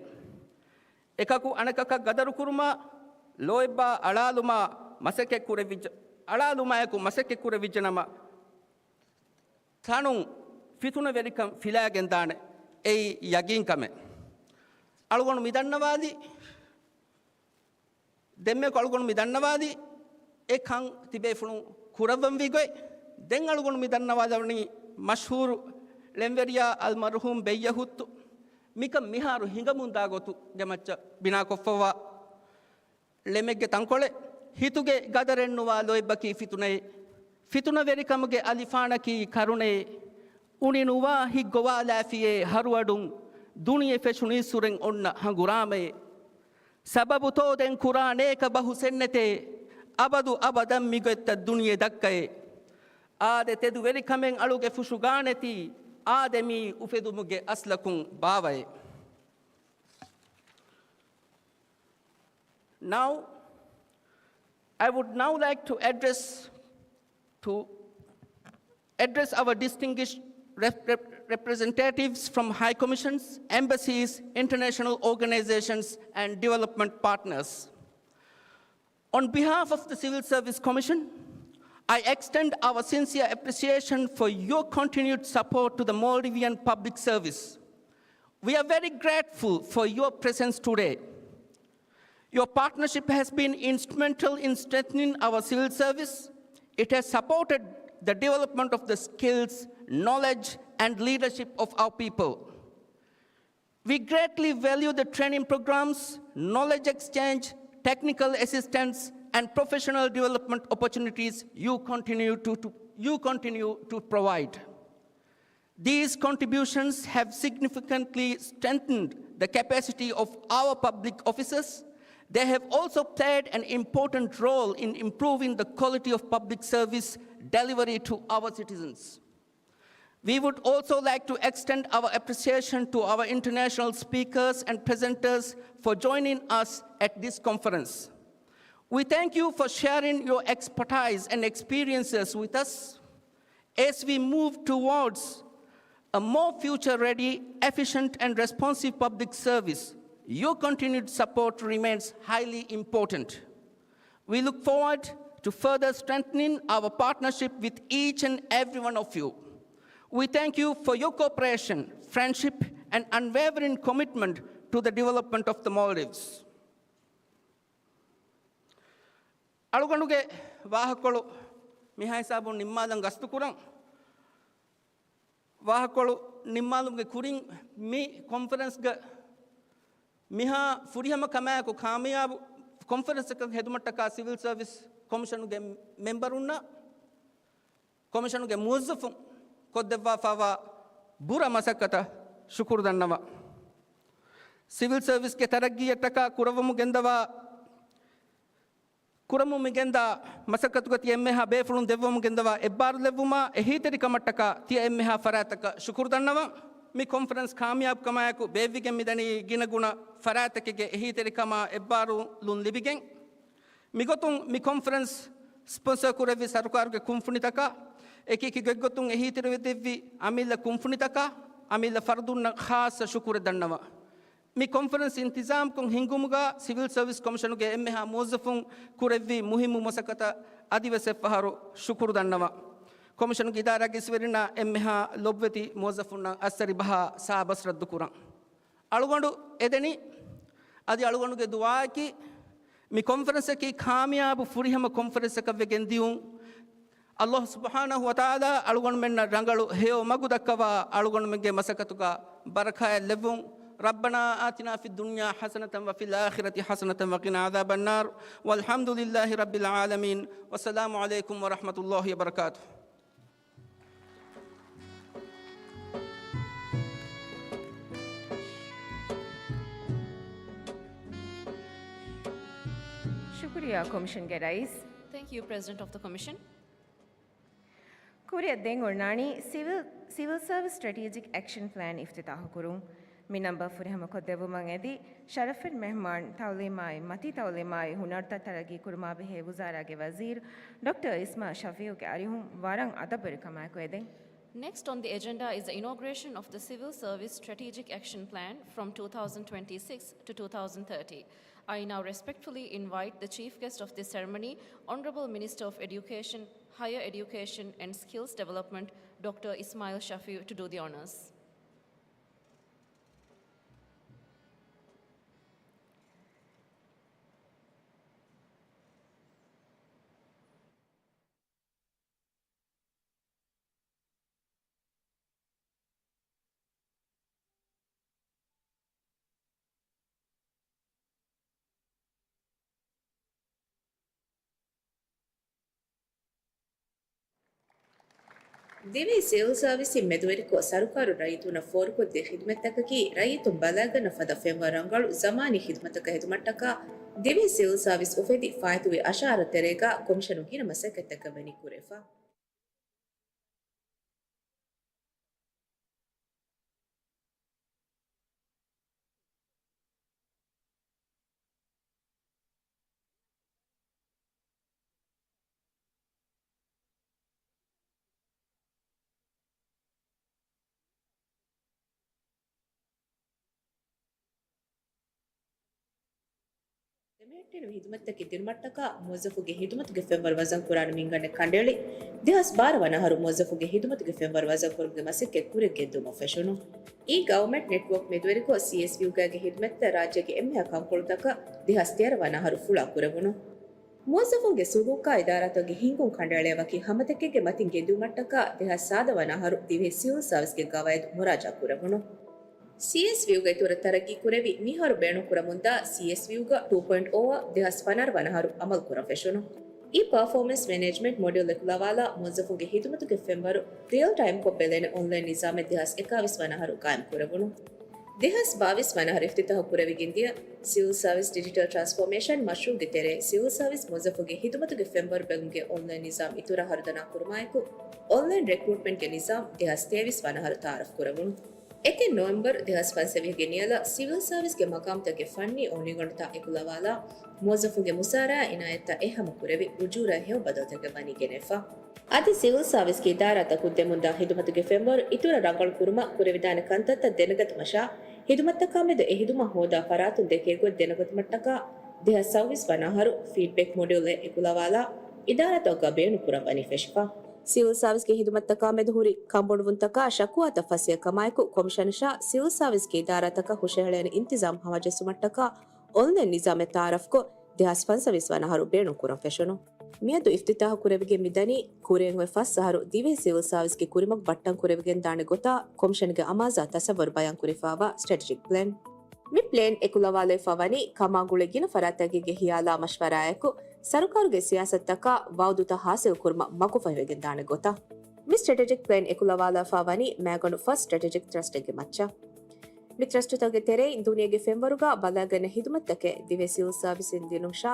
އެކަކު އަނެކަކަށް ގަދަރުކުރުމާ، ލޯތްބާ އަޅާލުމާ މަސައްކަތް ކުރެވިއްޖެ-، އަޅާލުމާއެކު މަސައްކަތް ކުރެވިއްޖެނަމަ، ތަނުން ފިތުނަވެރިކަން ފިލާގެންދާނެ. އެއީ ޔަގީން ކަމެއް. އަޅުގަނޑު މި ދަންނަވާލީ، ދެންމެ އަޅުގަނޑު މި ދަންނަވާލީ، އެ ކަން ތިބޭފުޅުން ކުރައްވަންވީ ގޮތް. ދެން އަޅުގަނޑު މި ދަންނަވާލަވަނީ، މަޝްހޫރު ޅެންވެރިޔާ އަލްމަރުޙޫމް ބެއްޔަހުއްތު މިކަން މިހާރު ހިނގަމުންދާ ގޮތުގެ މައްޗަށް ބިނާކޮށްފައިވާ ޅެމެއްގެ ތަންކޮޅެއް. ހިތުގެ ގަދަރެއްނުވާ ލޯތްބަކީ ފިތުނައެއް. ފިތުނަވެރިކަމުގެ އަލިފާނަކީ ކަރުނައެއް. އުނި ނުވާ ހިތް ގޮވާލާފިޔޭ ހަރުއަޑުން، ދުނިޔެ ފެށުނީއްސުރެން އޮންނަ ހަނގުރާމައެއް. ސަބަބުތޯ ދެން ކުރާނޭކަ ބަހުސެއްނެތޭ، އަބަދު އަބަދަން މިގޮތްތައް ދުނިޔެ ދައްކައޭ. އާދެ، ތެދުވެރިކަމެއް އަޅުގެ ފުށުގާނެތީ، އާދެ، މީ އުފެދުމުގެ އަސްލަކުން ބާވައޭ. Now, I would now like to address to address our distinguished rep-, rep-, representatives from high commissions, embassies, international organizations, and development partners. On behalf of the Civil Service Commission, I extend our sincere appreciation for your continued support to the Maldivian public service. We are very grateful for your presence today. Your partnership has been instrumental in strengthening our civil service. It has supported the development of the skills, knowledge, and leadership of our people. We greatly value the training programs, knowledge exchange, technical assistance, and professional development opportunities you continue to, to, you continue to provide. These contributions have significantly strengthened the capacity of our public officers, they have also played an important role in improving the quality of public service delivery to our citizens. We would also like to extend our appreciation to our international speakers and presenters for joining us at this conference. We thank you for sharing your expertise and experiences with us. As we move towards a more future-ready, efficient, and responsive public service, your continued support remains highly important. We look forward to further strengthening our partnership with each and every one of you. We thank you for your cooperation, friendship, and unwavering commitment to the development of the Maldives. އަޅުގަނޑުގެ ވާހަކަކޮޅު މިހާ ހިސާބުން ނިންމާލަން ގަސްތުކުރަން. ވާހަކަކޮޅު ނިންމާލުމުގެ ކުރިން، މި ކޮންފަރެންސްގަ މިހާ ފުރިހަމަ ކަމާއެކު ކާމިޔާބު ކޮންފަރެންސަކަށް ހެދުމަށްޓަކާ ސިވިލް ސަރވިސް ކޮމިޝަނުގެ މެމްބަރުންނަށް، ކޮމިޝަނުގެ މުވައްޒަފުން ކޮށްދެއްވާފައިވާ ބުރަ މަސައްކަތަށް ޝުކުރު ދަންނަވަން. ސިވިލް ސަރވިސްގެ ތަރައްގީއަށްޓަކާ ކުރައްވަމުން ގެންދަވާ، ކުރަމުން މިގެންދާ މަސައްކަތުގަ ތިޔަ އެންމެހާ ބޭފުޅުން ދެއްވަމުން ގެންދަވާ އެއްބާރުލެއްވުމާ އެހީތެރިކަމަށްޓަކާ ތިޔަ އެންމެހާ ފަރާތްތަކަށް ޝުކުރު ދަންނަވަން. މި ކޮންފަރެންސް ކާމިޔާބުކަމާއެކު ބޭއްވިގެން މިދަނީ ގިނަގުނަ ފަރާތްތަކެއްގެ އެހީތެރިކަމާ އެއްބާރުލުން ލިބިގެން. މިގޮތުން މި ކޮންފަރެންސް ސްޕޮންސަރ ކުރެއްވި ސަރުކާރުގެ ކުންފުނިތަކާ، އެކިއެކި ގޮތްގޮތުން އެހީތެރިވެދެއްވި އަމިއްލަ ކުންފުނިތަކާ، އަމިއްލަ ފަރުދުންނަށް ޚާއްޞަ ޝުކުރެއް ދަންނަވަން. މި ކޮންފަރެންސް އިންތިޒާމްކޮށް ހިންގުމުގަ ސިވިލް ސަރވިސް ކޮމިޝަނުގެ އެންމެހާ މުވައްޒަފުން ކުރެއްވި މުހިއްމު މަސައްކަތަށް އަދިވެސް އެއްފަހަރު ޝުކުރު ދަންނަވަން. ކޮމިޝަނުގެ އިދާރާގެ އިސްވެރިންނާ އެންމެހާ ލޮބުވެތި މުވައްޒަފުންނަށް އައްސަރި ބަހާ ސާބަސް ރައްދުކުރަން. އަޅުގަނޑު އެދެނީ، އަދި އަޅުގަނޑުގެ ދުޢާއަކީ، މި ކޮންފަރެންސަކީ ކާމިޔާބު ފުރިހަމަ ކޮންފަރެންސަކަށްވެގެން ދިޔުން. ﷲ ސުބްޙާނަހޫ ވަތަޢާލާ އަޅުގަނޑުމެންނަށް ރަނގަޅު ހެޔޮ މަގު ދައްކަވާ، އަޅުގަނޑުމެންގެ މަސައްކަތުގަ ބަރަކާތް ލެއްވުން. ربنا آتنا في الدنيا حسنة وفي الآخرة حسنة وقنا عذاب النار. والحمد لله رب العالمين. والسلام عليكم ورحمة الله وبركاته. ޝުކުރިއްޔާ ކޮމިޝަންގެ ރައީސް. Thank you, President of the Commission. ކުރިއަށް ދެން އޮންނާނީ ސިވިލް، ސިވިލް ސަރވިސް ސްޓްރެޓެޖިކް އެކްޝަން ޕްލޭން އިފްތިތާޙުކުރުން. މި ނަންބަރު ފުރިހަމަ ކޮށްދެއްވުމަށް އެދި، ޝަރަފްއިން މެހްމާން، ތަޢުލީމާއި، މަތީ ތަޢުލީމާއި ހުނަރުތައް ތަރައްގީ ކުރުމާ ބެހޭ ވުޒާރާގެ ވަޒީރު ޑޮކްޓަރ އިސްމާޢީލް ޝަފީޢުގެ އަރިހުން ވަރަށް އަދަބުވެރިކަމާއެކު އެދެން. Next on the agenda is the inauguration of the Civil Service Strategic Action Plan from two thousand twenty-six to two thousand thirty. I now respectfully invite the chief guest of this ceremony, Honorable Minister of Education, Higher Education and Skills Development, Doctor Ismail Shafiu, to do the honors. ދިވެހި ސިވިލް ސާވިސްއިން މެދުވެރިކޮށް، ސަރުކާރުން ރައްޔިތުންނަށް ފޯރުކޮށްދޭ ޚިދުމަތްތަކަކީ ރައްޔިތުން ބަލާގަންނަ ފަދަ ފެންވަރު ރަނގަޅު ޒަމާނީ ޚިދުމަތަކަށް ހެދުމަށްޓަކާ، ދިވެހި ސިވިލް ސާވިސް އުފެދި ފާއިތުވި އަށާރަ ތެރޭގަ ކޮމިޝަނުން ގިނަ މަސައްކަތްތަކެއް ވަނީ ކުރެފަ. ދެމެހެއްޓެނިވި ޚިދުމަތްތަކެއް ދިނުމަށްޓަކާ، މުވައްޒަފުގެ ޚިދުމަތުގެ ފެންވަރު ވަޒަންކުރާނެ މިންގަނޑެއް ކަނޑައެޅި، ދެހާސް ބާރަ ވަނަ އަހަރު މުވައްޒަފުގެ ޚިދުމަތުގެ ފެންވަރު ވަޒަންކުރުމުގެ މަސައްކަތް ކުރިއަށް ގެންދިއުމަށް ފެށުނު. އީ ގަވަރމަންޓް ނެޓްވޯކް މެދުވެރިކޮށް، ސީއެސްވިއުގައިގެ ޚިދުމަތްތައް ރާއްޖޭގެ އެންމެހާ ކަންކޮޅުތަކަށް ދެހާސް ތޭރަ ވަނަ އަހަރު ފުޅާ ކުރެވުނު. މުވައްޒަފުންގެ ސުލޫކާ އިދާރާތަކުގެ ހިންގުން ކަނޑައެޅޭ ވަކި ހަމަތަކެއްގެ މަތިން ގެންދިއުމަށްޓަކާ، ދެހާސް ސާދަ ވަނަ އަހަރު ދިވެހި ސިވިލް ސާވިސްގެ ގަވާއިދު މުރާޖާ ކުރެވުނު. ސީއެސްވިއުގެ އިތުރަށް ތަރައްގީ ކުރެވި މިހާރު ބޭނުންކުރަމުންދާ ސީއެސްވިއުގަ ޓޫ ޕޮއިންޓް އޯ އަށް ދެހާސް ފަނަރަ ވަނަ އަހަރު އަމަލު ކުރަން ފެށުނު. އީ ޕަރފޯމެންސް މެނޭޖްމަންޓް މޮޑިއުލް އެކުލަވާލާ މުވައްޒަފުންގެ ޚިދުމަތުގެ ފެންވަރު ރިއަލް ޓައިމްކޮށް ބެލޭނެ އޮންލައިން ނިޒާމެއް ދެހާސް އެކާވީސް ވަނަ އަހަރު ގާއިމް ކުރެވުނު. ދެހާސް ބާވީސް ވަނަ އަހަރު އިފްތިތާހު ކުރެވިގެންދިޔަ ސިވިލް ސާވިސް ޑިޖިޓަލް ޓްރާންސްފޯމޭޝަން މަޝްރޫޢުގެ ތެރޭ ސިވިލް ސާވިސް މުވައްޒަފުންގެ ހިދުމަތުގެ ފެންވަރު ބެލުމުގެ އޮންލައިން ނިޒާމް އިތުރަށް ހަރުދަނާ ކުރުމާއެކު، އޮންލައިން ރެކްރޫޓްމަންޓްގެ ނިޒާމް ދެހާސް ތޭވީސް ވަނަ އަހަރު ތައާރަފް ކުރެވުނު. އެކެއް ނޮވެމްބަރު ދެހާސް ފަންސަވީހުގެ ނިޔަލަށް ސިވިލް ސާވިސްގެ މަގާމްތަކެއް ފަންނީ އޮނިގަނޑުތައް އެކުލަވާލާ، މުވައްޒަފުންގެ މުސާރައާ އިނާޔަތްތައް އެހަމަ ކުރެވި، އުޖޫރައަށް ހެޔޮ ބަދަލުތަކެއް ވަނީ ގެނެވިފަ. އަދި ސިވިލް ސާވިސްގެ އިދާރާތަކުން ދެމުންދާ ހިދުމަތުގެ ފެންވަރު އިތުރަށް ރަނގަޅު ކުރުމަށް ކުރެވިދާނެ ކަންތައްތައް ދެނެގަތުމަށާ، ހިދުމަތްތަކާމެދު އެ ހިދުމަށް ހޯދާ ފަރާތުން ދެކޭގޮތް ދެނެގަތުމަށްޓަކާ، ދެހާސް ސައުވީސް ވަނަ އަހަރު ފީޑްބެކް މޮޑިއުލްއެއް އެކުލަވާލާ، އިދާރާތަކުގަ ބޭނުންކުރަން ވަނީ ފެށިފަ. ސިވިލް ސާވިސްގެ ހިދުމަތްތަކާމެދު ހުރި ކަންބޮޑުވުންތަކާ ޝަކުވާތައް ފަސޭހަ ކަމާއެކު، ކޮމިޝަނަށާ ސިވިލް ސާވިސްގެ އިދާރާތަކަށް ހުށަހެޅޭނެ އިންތިޒާމް ހަމަޖެއްސުމަށްޓަކާ އޮންލައިން ނިޒާމެއް ތައާރަފްކޮށް، ދެހާސް ފަންސަވީސް ވަނަ އަހަރު ބޭނުންކުރަން ފެށުނު. މިއަދު އިފްތިތާހު ކުރެވިގެން މިދަނީ، ކުރިއަށް އޮތް ފަސް އަހަރު ދިވެހި ސިވިލް ސާވިސްގެ ކުރިމަގު ބައްޓަން ކުރެވިގެންދާނެ ގޮތާ ކޮމިޝަންގެ އަމާޒާ ތަސައްވަރު ބަޔާން ކުރެވިފައިވާ ސްޓްރެޓެޖިކް ޕްލޭން. މި ޕްލޭން އެކުލަވާލެވިފަ ވަނީ ކަމާ ގުޅޭ ގިނަ ފަރާތްތަކެއްގެ ހިޔާލާ މަޝްވަރާއެކު، ސަރުކާރުގެ ސިޔާސަތުތަކާ ވައުދުތައް ހާސިލް ކުރުމަށް މަގުފަހިވެގެންދާނެ ގޮތަށް. މި ސްޓްރެޓެޖިކް ޕްލޭން އެކުލަވާލާފަ ވަނީ މައިގަނޑު ފަސް ސްޓްރެޓެޖިކް ތްރަސްޓެއްގެ މައްޗަށް. މި ތްރަސްޓުތަކުގެ ތެރެއިން ދުނިޔޭގެ ފެންވަރުގަ ބަލާގަންނަ ހިދުމަތްތަކެއް ދިވެހި ސިވިލް ސާވިސްއިން ދިނުމަށާ،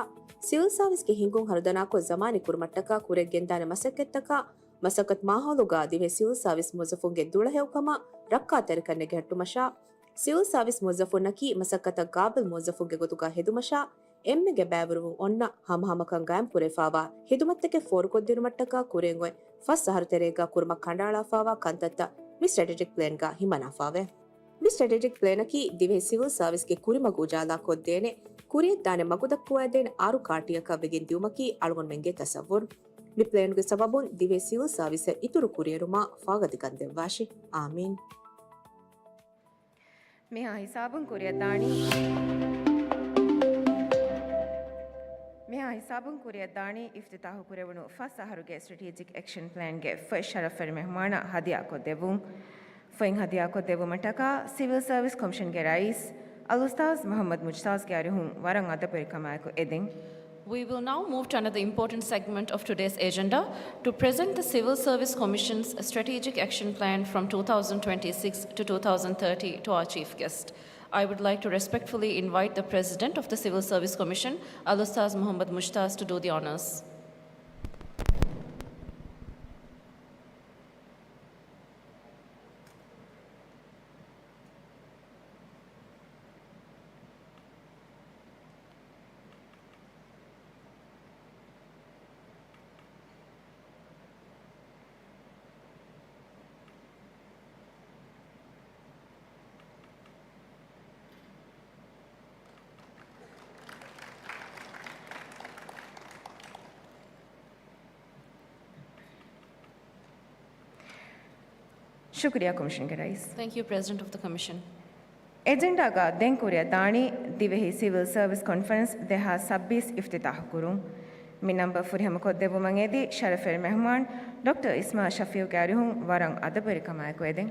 ސިވިލް ސާވިސްގެ ހިންގުން ހަރުދަނާކޮށް ޒަމާނީ ކުރުމަށްޓަކާ ކުރިއަށް ގެންދާނެ މަސައްކަތްތަކާ، މަސައްކަތު މާހައުލުގަ ދިވެހި ސިވިލް ސާވިސް މުވައްޒަފުންގެ ދުޅަހެޔޮކަމާ ރައްކާތެރިކަން ނެގިހައްޓުމަށާ، ސިވިލް ސާވިސް މުވައްޒަފުންނަކީ މަސައްކަތަށް ގާބިލް މުވައްޒަފުންގެ ގޮތުގަ ހެދުމަށާ، އެންމެގެ ބައިވެރިވުން އޮންނަ ހަމަހަމަކަން ގާއިމްކުރެވިފައިވާ ހިދުމަތްތަކެއް ފޯރުކޮށްދިނުމަށްޓަކާ ކުރިއަށް އޮތް ފަސް އަހަރު ތެރޭގަ ކުރުމަށް ކަނޑައަޅާފައިވާ ކަންތައްތައް މި ސްޓްރެޓެޖިކް ޕްލޭންގަ ހިމަނާފައިވޭ. މި ސްޓްރެޓެޖިކް ޕްލޭނަކީ ދިވެހި ސިވިލް ސާވިސްގެ ކުރިމަގު އުޖާލާކޮށްދޭނެ، ކުރިއަށްދާނެ މަގުދައްކަވައިދޭނެ އާރު ކާޓިއަކަށް ވެގެން ދިއުމަކީ އަޅުގަނޑުމެންގެ ތަސައްވުރު. މި ޕްލޭނުގެ ސަބަބުން ދިވެހި ސިވިލް ސާވިސްއަށް އިތުރު ކުރިއެރުމާ ފާގަދަކަން ދެއްވާށި. އާމީން. މިހާ ހިސާބުން ކުރިއަށްދާނީ، މިހާ ހިސާބުން ކުރިއަށްދާނީ އިފްތިތާހު ކުރެވުނު ފަސް އަހަރުގެ ސްޓްރެޓެޖިކް އެކްޝަން ޕްލޭންގެ ފޮތް ޝަރަފްވެރި މެހުމާނާ ހަދިޔާކޮށްދެއްވުން. ފޮތް ހަދިޔާކޮށްދެއްވުމަށްޓަކާ ސިވިލް ސަރވިސް ކޮމިޝަންގެ ރައީސް އަލްއުސްތާޒް މުޙައްމަދު މުޖްތާޒްގެ އަރިހުން ވަރަށް އަދަބުވެރިކަމާއެކު އެދެން. We will now move to another important segment of today's agenda to present the Civil Service Commission's Strategic Action Plan from two thousand twenty-six to two thousand thirty to our chief guest. I would like to respectfully invite the President of the Civil Service Commission, Al-Ustaz Muhammad Mujtaz, to do the honors. ޝުކުރިއްޔާ ކޮމިޝަންގެ ރައީސް. Thank you, President of the Commission. އެޖެންޑާގަ ދެން ކުރިއަށް ދާނީ ދިވެހި ސިވިލް ސަރވިސް ކޮންފަރެންސް ދެހާސް ސައްބީސް އިފްތިތާޙު ކުރުން. މި ނަންބަ ފުރިހަމަ ކޮށްދެއްވުމަށް އެދި ޝަރަފްވެރި މެހުމާން ޑޮކްޓަރ އިސްމާއިލް ޝަފީއުގެ އަރިހުން ވަރަށް އަދަބުވެރިކަމާއެކު އެދެން.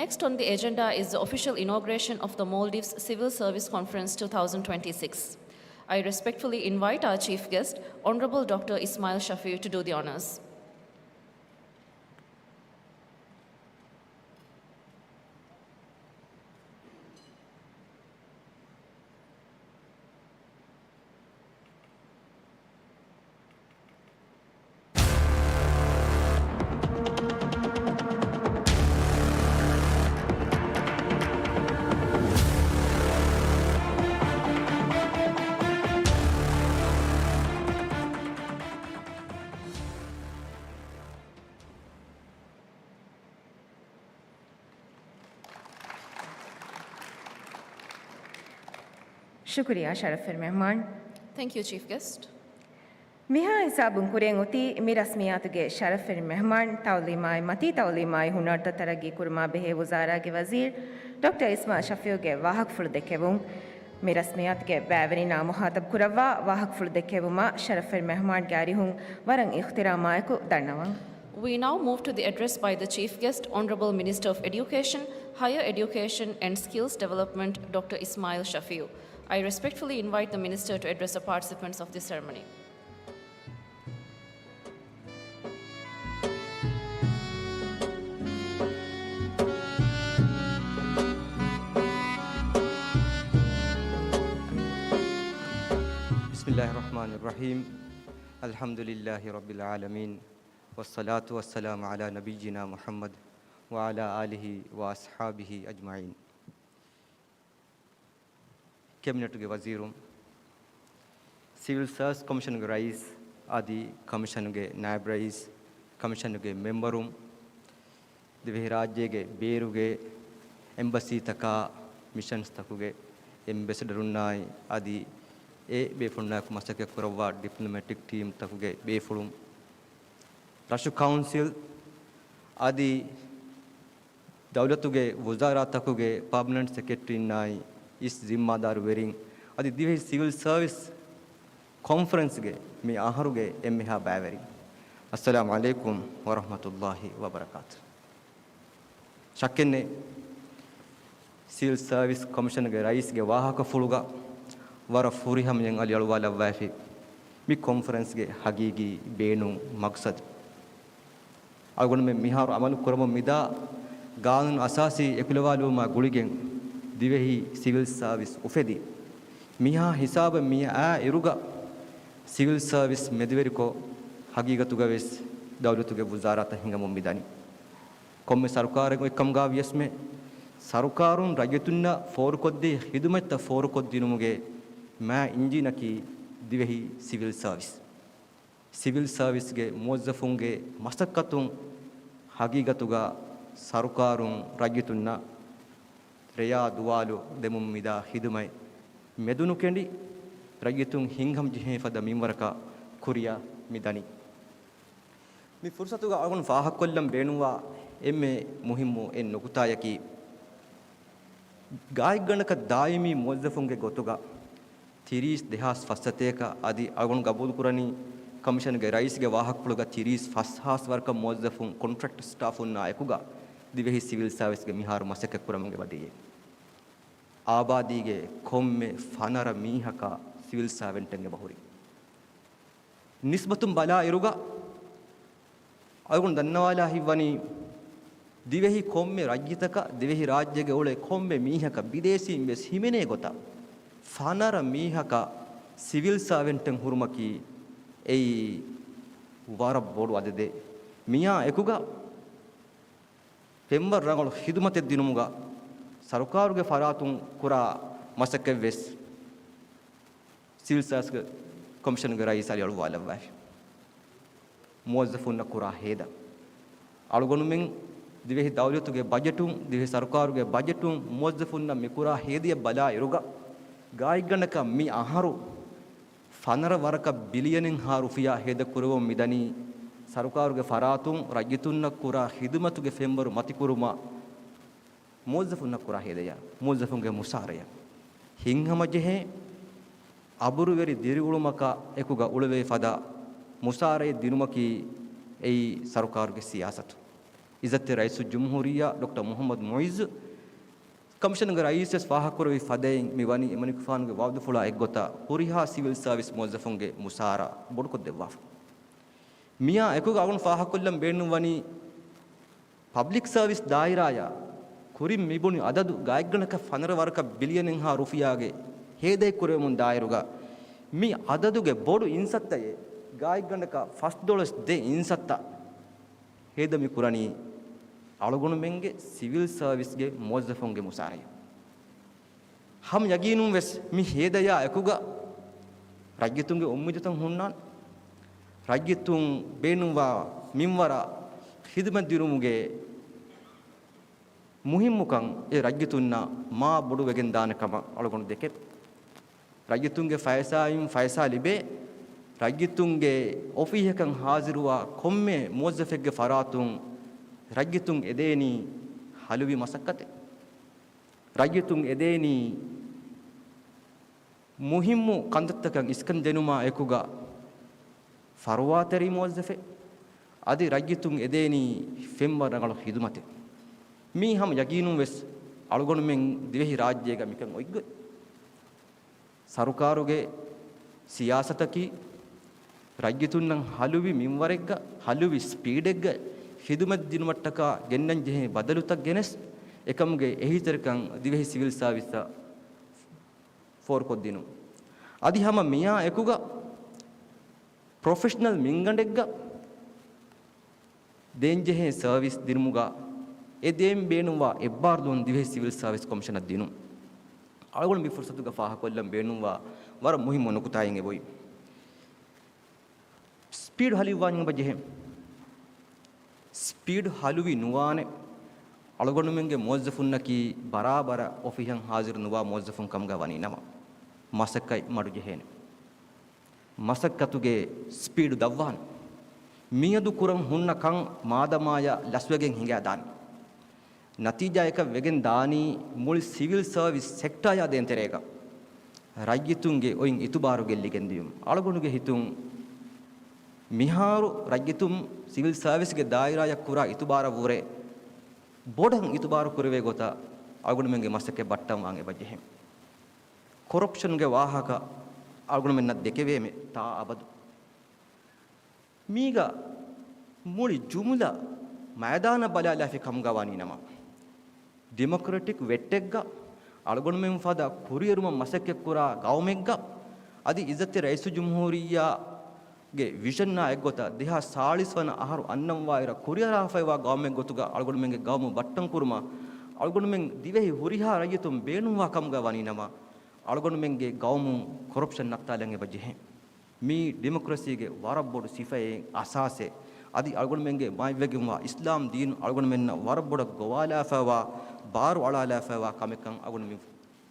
Next on the agenda is the official inauguration of the Maldives Civil Service Conference two thousand twenty-six. I respectfully invite our chief guest, Honorable Doctor Ismail Shafiu, to do the honors. ޝުކުރިއްޔާ ޝަރަފްވެރި މެހުމާން. Thank you, chief guest. މިހާ ހިސާބުން ކުރިއަށް އޮތީ މި ރަސްމިއްޔާތުގެ ޝަރަފްވެރި މެހުމާން، ތައުލީމާއި މަތީ ތައުލީމާއި ހުނަރުތައް ތަރައްގީ ކުރުމާ ބެހޭ ވުޒާރާގެ ވަޒީރު ޑޮކްޓަރ އިސްމާއިލް ޝަފީއުގެ ވާހަކަފުޅު ދެއްކެވުން. މި ރަސްމިއްޔާތުގެ ބައިވެރިންނާ މުޚާތަބް ކުރައްވާ ވާހަކަފުޅު ދެއްކެވުމަށް ޝަރަފްވެރި މެހުމާންގެ އަރިހުން ވަރަށް އިޙްތިރާމާއެކު ދަންނަވަން. We now move to the address by the Chief Guest, Honorable Minister of Education, Higher Education and Skills Development, Doctor Ismail Shafiu. I respectfully invite the Minister to address the participants of this ceremony. بسم الله الرحمن الرحيم. الحمد لله رب العالمين. والصلاة والسلام على نبينا محمد وعلى آله وأصحابه أجمعين. ކެބިނެޓުގެ ވަޒީރުން، ސިވިލް ސާވިސް ކޮމިޝަނުގެ ރައީސް އަދި ކޮމިޝަނުގެ ނާއިބް ރައީސް، ކޮމިޝަނުގެ މެމްބަރުން، ދިވެހިރާއްޖޭގެ ބޭރުގެ އެމްބަސީތަކާ، މިޝަންސްތަކުގެ އެމްބެސެޑަރުންނާއި އަދި އެ ބޭފުޅުންނާއެކު މަސައްކަތްކުރައްވާ ޑިޕްލޮމެޓިކް ޓީމްތަކުގެ ބޭފުޅުން، ރަށު ކައުންސިލް އަދި ދައުލަތުގެ ވުޒާރާތަކުގެ ޕާމަނެންޓް ސެކްރެޓަރީންނާއި އިސް ޒިންމާދާރުވެރިން އަދި ދިވެހި ސިވިލް ސާވިސް ކޮންފަރެންސްގެ މި އަހަރުގެ އެންމެހާ ބައިވެރިން، އައްސަލާމު ޢަލައިކުމް ވަރަޙްމަތުﷲި ވަބަރަކާތު. ޝައްކެއްނެތް، ސިވިލް ސާވިސް ކޮމިޝަނުގެ ރައީސްގެ ވާހަކަފުޅުގަ ވަރަށް ފުރިހަމަޔަށް އަލި އަޅުވާލައްވައިފި މި ކޮންފަރެންސްގެ ހަގީގީ ބޭނުން މަގްސަދު. އަޅުގަނޑުމެން މިހާރު އަމަލު ކުރަމުން މިދާ ގާނޫނު އަސާސީ އެކުލަވާލުމާ ގުޅިގެން ދިވެހި ސިވިލް ސާވިސް އުފެދި. މިހާ ހިސާބަށް މިއައި އިރުގަ ސިވިލް ސާވިސް މެދުވެރިކޮށް، ހަގީގަތުގަ ވެސް ދައުލަތުގެ ވުޒާރާތައް ހިނގަމުން މިދަނީ. ކޮންމެ ސަރުކާރެއް އޮތްކަމުގަ ވިޔަސްމެ، ސަރުކާރުން ރައްޔިތުންނަށް ފޯރުކޮށްދޭ ޚިދުމަތްތައް ފޯރުކޮށްދިނުމުގެ މާ އިންޖީނަކީ ދިވެހި ސިވިލް ސާވިސް. ސިވިލް ސާވިސްގެ މުވައްޒަފުންގެ މަސައްކަތުން ހަގީގަތުގަ ސަރުކާރުން ރައްޔިތުންނަށް ރެޔާ ދުވާލު ދެމުން މިދާ ޚިދުމަތް މެދުނުކެނޑި، ރައްޔިތުން ހިނގަމުން ޖެހޭ ފަދަ މިންވަރަކަށް ކުރިއަށް މިދަނީ. މި ފުރުސަތުގަ އަޅުގަނޑު ފާހަގަކޮށްލަން ބޭނުންވާ އެންމެ މުހިއްމު އެއް ނުކުތާޔަކީ، ގާތްގަނޑަކަށް ދާއިމީ މުވައްޒަފުންގެ ގޮތުގަ ތިރީސް ދެހާސް ފަސްސަތޭކަ އަދި އަޅުގަނޑު ގަބޫލުކުރަނީ ކޮމިޝަނުގެ ރައީސްގެ ވާހަކަފުޅުގަ ތިރީސް ފަސް ހާސް ވަރަކަށް މުވައްޒަފުން ކޮންޓްރެކްޓް ސްޓާފުންނާ އެކުގަ ދިވެހި ސިވިލް ސާވިސްގެ މިހާރު މަސައްކަތްކުރަމުން އެބަދިޔައީ. އާބާދީގެ ކޮންމެ ފަނަރަ މީހަކަށް ސިވިލް ސާވެންޓެއް އެބަހުރި. ނިސްބަތުން ބަލާ އިރުގަ، އަޅުގަނޑު ދަންނަވާލާ ހިތްވަނީ، ދިވެހި ކޮންމެ ރައްޔިތަކަށް، ދިވެހި ރާއްޖޭގަ އުޅޭ ކޮންމެ މީހަކަށް ބިދޭސީން ވެސް ހިމެނޭ ގޮތަށް، ފަނަރަ މީހަކަށް ސިވިލް ސާވެންޓެއް ހުރުމަކީ އެއީ ވަރަށް ބޮޑު އަދަދެއް. މިއާ އެކުގަ، ފެންވަރު ރަނގަޅު ޚިދުމަތެއް ދިނުމުގަ ސަރުކާރުގެ ފަރާތުން ކުރާ މަސައްކަތް ވެސް ސިވިލް ސާވިސް ކޮމިޝަނުގެ ރައީސް އަލި އަޅުވާލައްވައިފި. މުވައްޒަފުންނަށް ކުރާ ހޭދަ. އަޅުގަނޑުމެން ދިވެހި ދައުލަތުގެ ބަޖެޓުން، ދިވެހި ސަރުކާރުގެ ބަޖެޓުން މުވައްޒަފުންނަށް މިކުރާ ހޭދަޔަށް ބަލާ އިރުގަ، ގާތްގަނޑަކަށް މި އަހަރު ފަނަރަ ވަރަކަށް ބިލިއަނެއްހާ ރުފިޔާ ހޭދަ ކުރެވުން މިދަނީ، ސަރުކާރުގެ ފަރާތުން ރައްޔިތުންނަށް ކުރާ ޚިދުމަތުގެ ފެންވަރު މަތިކުރުމަށް. މުވައްޒަފުންނަށް ކުރާ ހޭދަޔަށް، މުވައްޒަފުންގެ މުސާރަޔަށް، ހިތްހަމަޖެހޭ އަބުރުވެރި ދިރިއުޅުމަކާ އެކުގަ އުޅެވޭ ފަދަ މުސާރައެއް ދިނުމަކީ އެއީ ސަރުކާރުގެ ސިޔާސަތު. އިއްޒަތްތެރި ރައީސުލްޖުމްހޫރިއްޔާ ޑޮކްޓަރ މުޙައްމަދު މުޢިއްޒު، ކޮމިޝަނުގެ ރައީސް ވެސް ފާހަގަކުރެއްވި ފަދައިން، މި ވަނީ އެމަނިކުފާނުގެ ވައުދުފުޅާ އެއްގޮތަށް ހުރިހާ ސިވިލް ސާވިސް މުވައްޒަފުންގެ މުސާރަ ބޮޑުކޮށްދެއްވާފަ. މިއާ އެކުގަ އަޅުގަނޑު ފާހަގަކޮށްލަން ބޭނުންވަނީ، ޕަބްލިކް ސަރވިސް ދާއިރާޔާ ކުރިން މިބުނި އަދަދު ގާތްގަނޑަކަށް ފަނަރަ ވަރަކަށް ބިލިއަނެއްހާ ރުފިޔާގެ ހޭދައެއް ކުރެވެމުން ދާއިރުގަ، މި އަދަދުގެ ބޮޑު އިންސައްތައެއް ގާތްގަނޑަކަށް ފަސް ދޮޅަސް ދެ އިންސައްތަ ހޭދަ މި ކުރަނީ އަޅުގަނޑުމެންގެ ސިވިލް ސަރވިސްގެ މުވައްޒަފުންގެ މުސާރަޔަށް. ހަމަ ޔަގީނުން ވެސް މި ހޭދަޔާ އެކުގަ ރައްޔިތުންގެ އުއްމީދުތައް ހުންނާނެ. ރައްޔިތުން ބޭނުންވާ މިންވަރަށް ޚިދުމަތް ދިނުމުގެ މުހިއްމުކަން އެ ރައްޔިތުންނަށް މާ ބޮޑު ވެގެން ދާނެ ކަމަށް އަޅުގަނޑު ދެކެ. ރައްޔިތުންގެ ފައިސާއިން ފައިސާ ލިބޭ، ރައްޔިތުންގެ އޮފީހަކަށް ހާޒިރުވާ ކޮންމެ މުވައްޒަފެއްގެ ފަރާތުން ރައްޔިތުން އެދޭނީ ހަލުވި މަސައްކަތެއް. ރައްޔިތުން އެދޭނީ މުހިއްމު ކަންތައްތަކަށް އިސްކަން ދިނުމާ އެކުގަ ފަރުވާތެރި މުވައްޒަފެއް، އަދި ރައްޔިތުން އެދޭނީ ފެންވަރު ރަނގަޅު ޚިދުމަތެއް. މީ ހަމަ ޔަގީނުން ވެސް އަޅުގަނޑުމެން ދިވެހި ރާއްޖޭގަ މިކަން އޮތްގޮތް. ސަރުކާރުގެ ސިޔާސަތަކީ ރައްޔިތުންނަށް ހަލުވި މިންވަރެއްގަ، ހަލުވި ސްޕީޑެއްގަ ޚިދުމަތް ދިނުމަށްޓަކާ ގެންނަން ޖެހޭ ބަދަލުތައް ގެނެސް، އެކަމުގެ އެހީތެރިކަން ދިވެހި ސިވިލް ސާވިސްއަށް ފޯރުކޮށްދިނުން. އަދި ހަމަ މިއާ އެކުގަ ޕްރޮފެޝަނަލް މިންގަނޑެއްގަ ދޭންޖެހޭ ސަރވިސް ދިނުމުގަ އެ ދޭން ބޭނުންވާ އެއްބާރުލުން ދިވެހި ސިވިލް ސަރވިސް ކޮމިޝަނަށް ދިނުން. އަޅުގަނޑު މި ފުރުސަތުގަ ފާހަގަކޮށްލަން ބޭނުންވާ ވަރަށް މުހިއްމު ނުކުތާއެއް އެބައޮތް. ސްޕީޑް ހަލުވިވާނީ އެބަޖެހޭ. ސްޕީޑް ހަލުވި ނުވާނެ. އަޅުގަނޑުމެންގެ މުވައްޒަފުންނަކީ ބަރާބަރަށް އޮފީހަށް ހާޒިރު ނުވާ މުވައްޒަފުން ކަމުގަ ވަނީ ނަމަ، މަސައްކަތް މަޑުޖެހޭނެ. މަސައްކަތުގެ ސްޕީޑު ދަށްވާނެ. މިއަދު ކުރަން ހުންނަ ކަން މާދަމާޔަށް ލަސްވެގެން ހިނގާދާނެ. ނަތީޖާއަކަށް ވެގެން ދާނީ މުޅި ސިވިލް ސަރވިސް ސެކްޓާޔާ ދޭން ތެރޭގަ ރައްޔިތުންގެ އޮތް އިތުބާރު ގެއްލިގެން ދިޔުން. އަޅުގަނޑުގެ ހިތުން މިހާރު ރައްޔިތުން ސިވިލް ސަރވިސްގެ ދާއިރާޔަށް ކުރާ އިތުބާރަށްވުރެ ބޮޑަށް އިތުބާރު ކުރެވޭ ގޮތަށް އަޅުގަނޑުމެންގެ މަސައްކަތް ބައްޓަންވާން އެބަޖެހޭ. ކޮރަޕްޝަންގެ ވާހަކަ އަޅުގަނޑުމެންނަށް ދެކެވޭމެ ތާ އަބަދު. މީގަ މުޅި ޖުމުލަ މައިދާނަށް ބަލާލާފި ކަމުގަ ވާނީ ނަމަ، ޑިމޮކްރެޓިކް ވެއްޓެއްގަ އަޅުގަނޑުމެން ފަދަ ކުރިއެރުމަށް މަސައްކަތްކުރާ ގައުމެއްގަ އަދި އިއްޒަތްތެރި ރައީސުލްޖުމްހޫރިއްޔާގެ ވިޝަންއާ އެއްގޮތަށް ދެހާސް ސާޅީސް ވަނަ އަހަރު އަންނަންވާއިރަށް ކުރިއަރާފައިވާ ގައުމެއް ގޮތުގަ އަޅުގަނޑުމެންގެ ގައުމު ބައްޓަންކުރުމަށް އަޅުގަނޑުމެން ދިވެހި ހުރިހާ ރައްޔިތުން ބޭނުންވާ ކަމުގަ ވަނީ ނަމަ، އަޅުގަނޑުމެންގެ ގައުމު ކޮރަޕްޝަން ނައްތާލަން އެބަ ޖެހޭ. މީ ޑިމޮކްރަސީގެ ވަރަށް ބޮޑު ސިފައެއް، އަސާސެއް. އަދި އަޅުގަނޑުމެންގެ މާތްވެގެންވާ އިސްލާމް ދީނު އަޅުގަނޑުމެންނަށް ވަރަށް ބޮޑަށް ގޮވާލާފައިވާ، ބާރު އަޅާލާފައިވާ ކަމެއްކަން އަޅުގަނޑު މި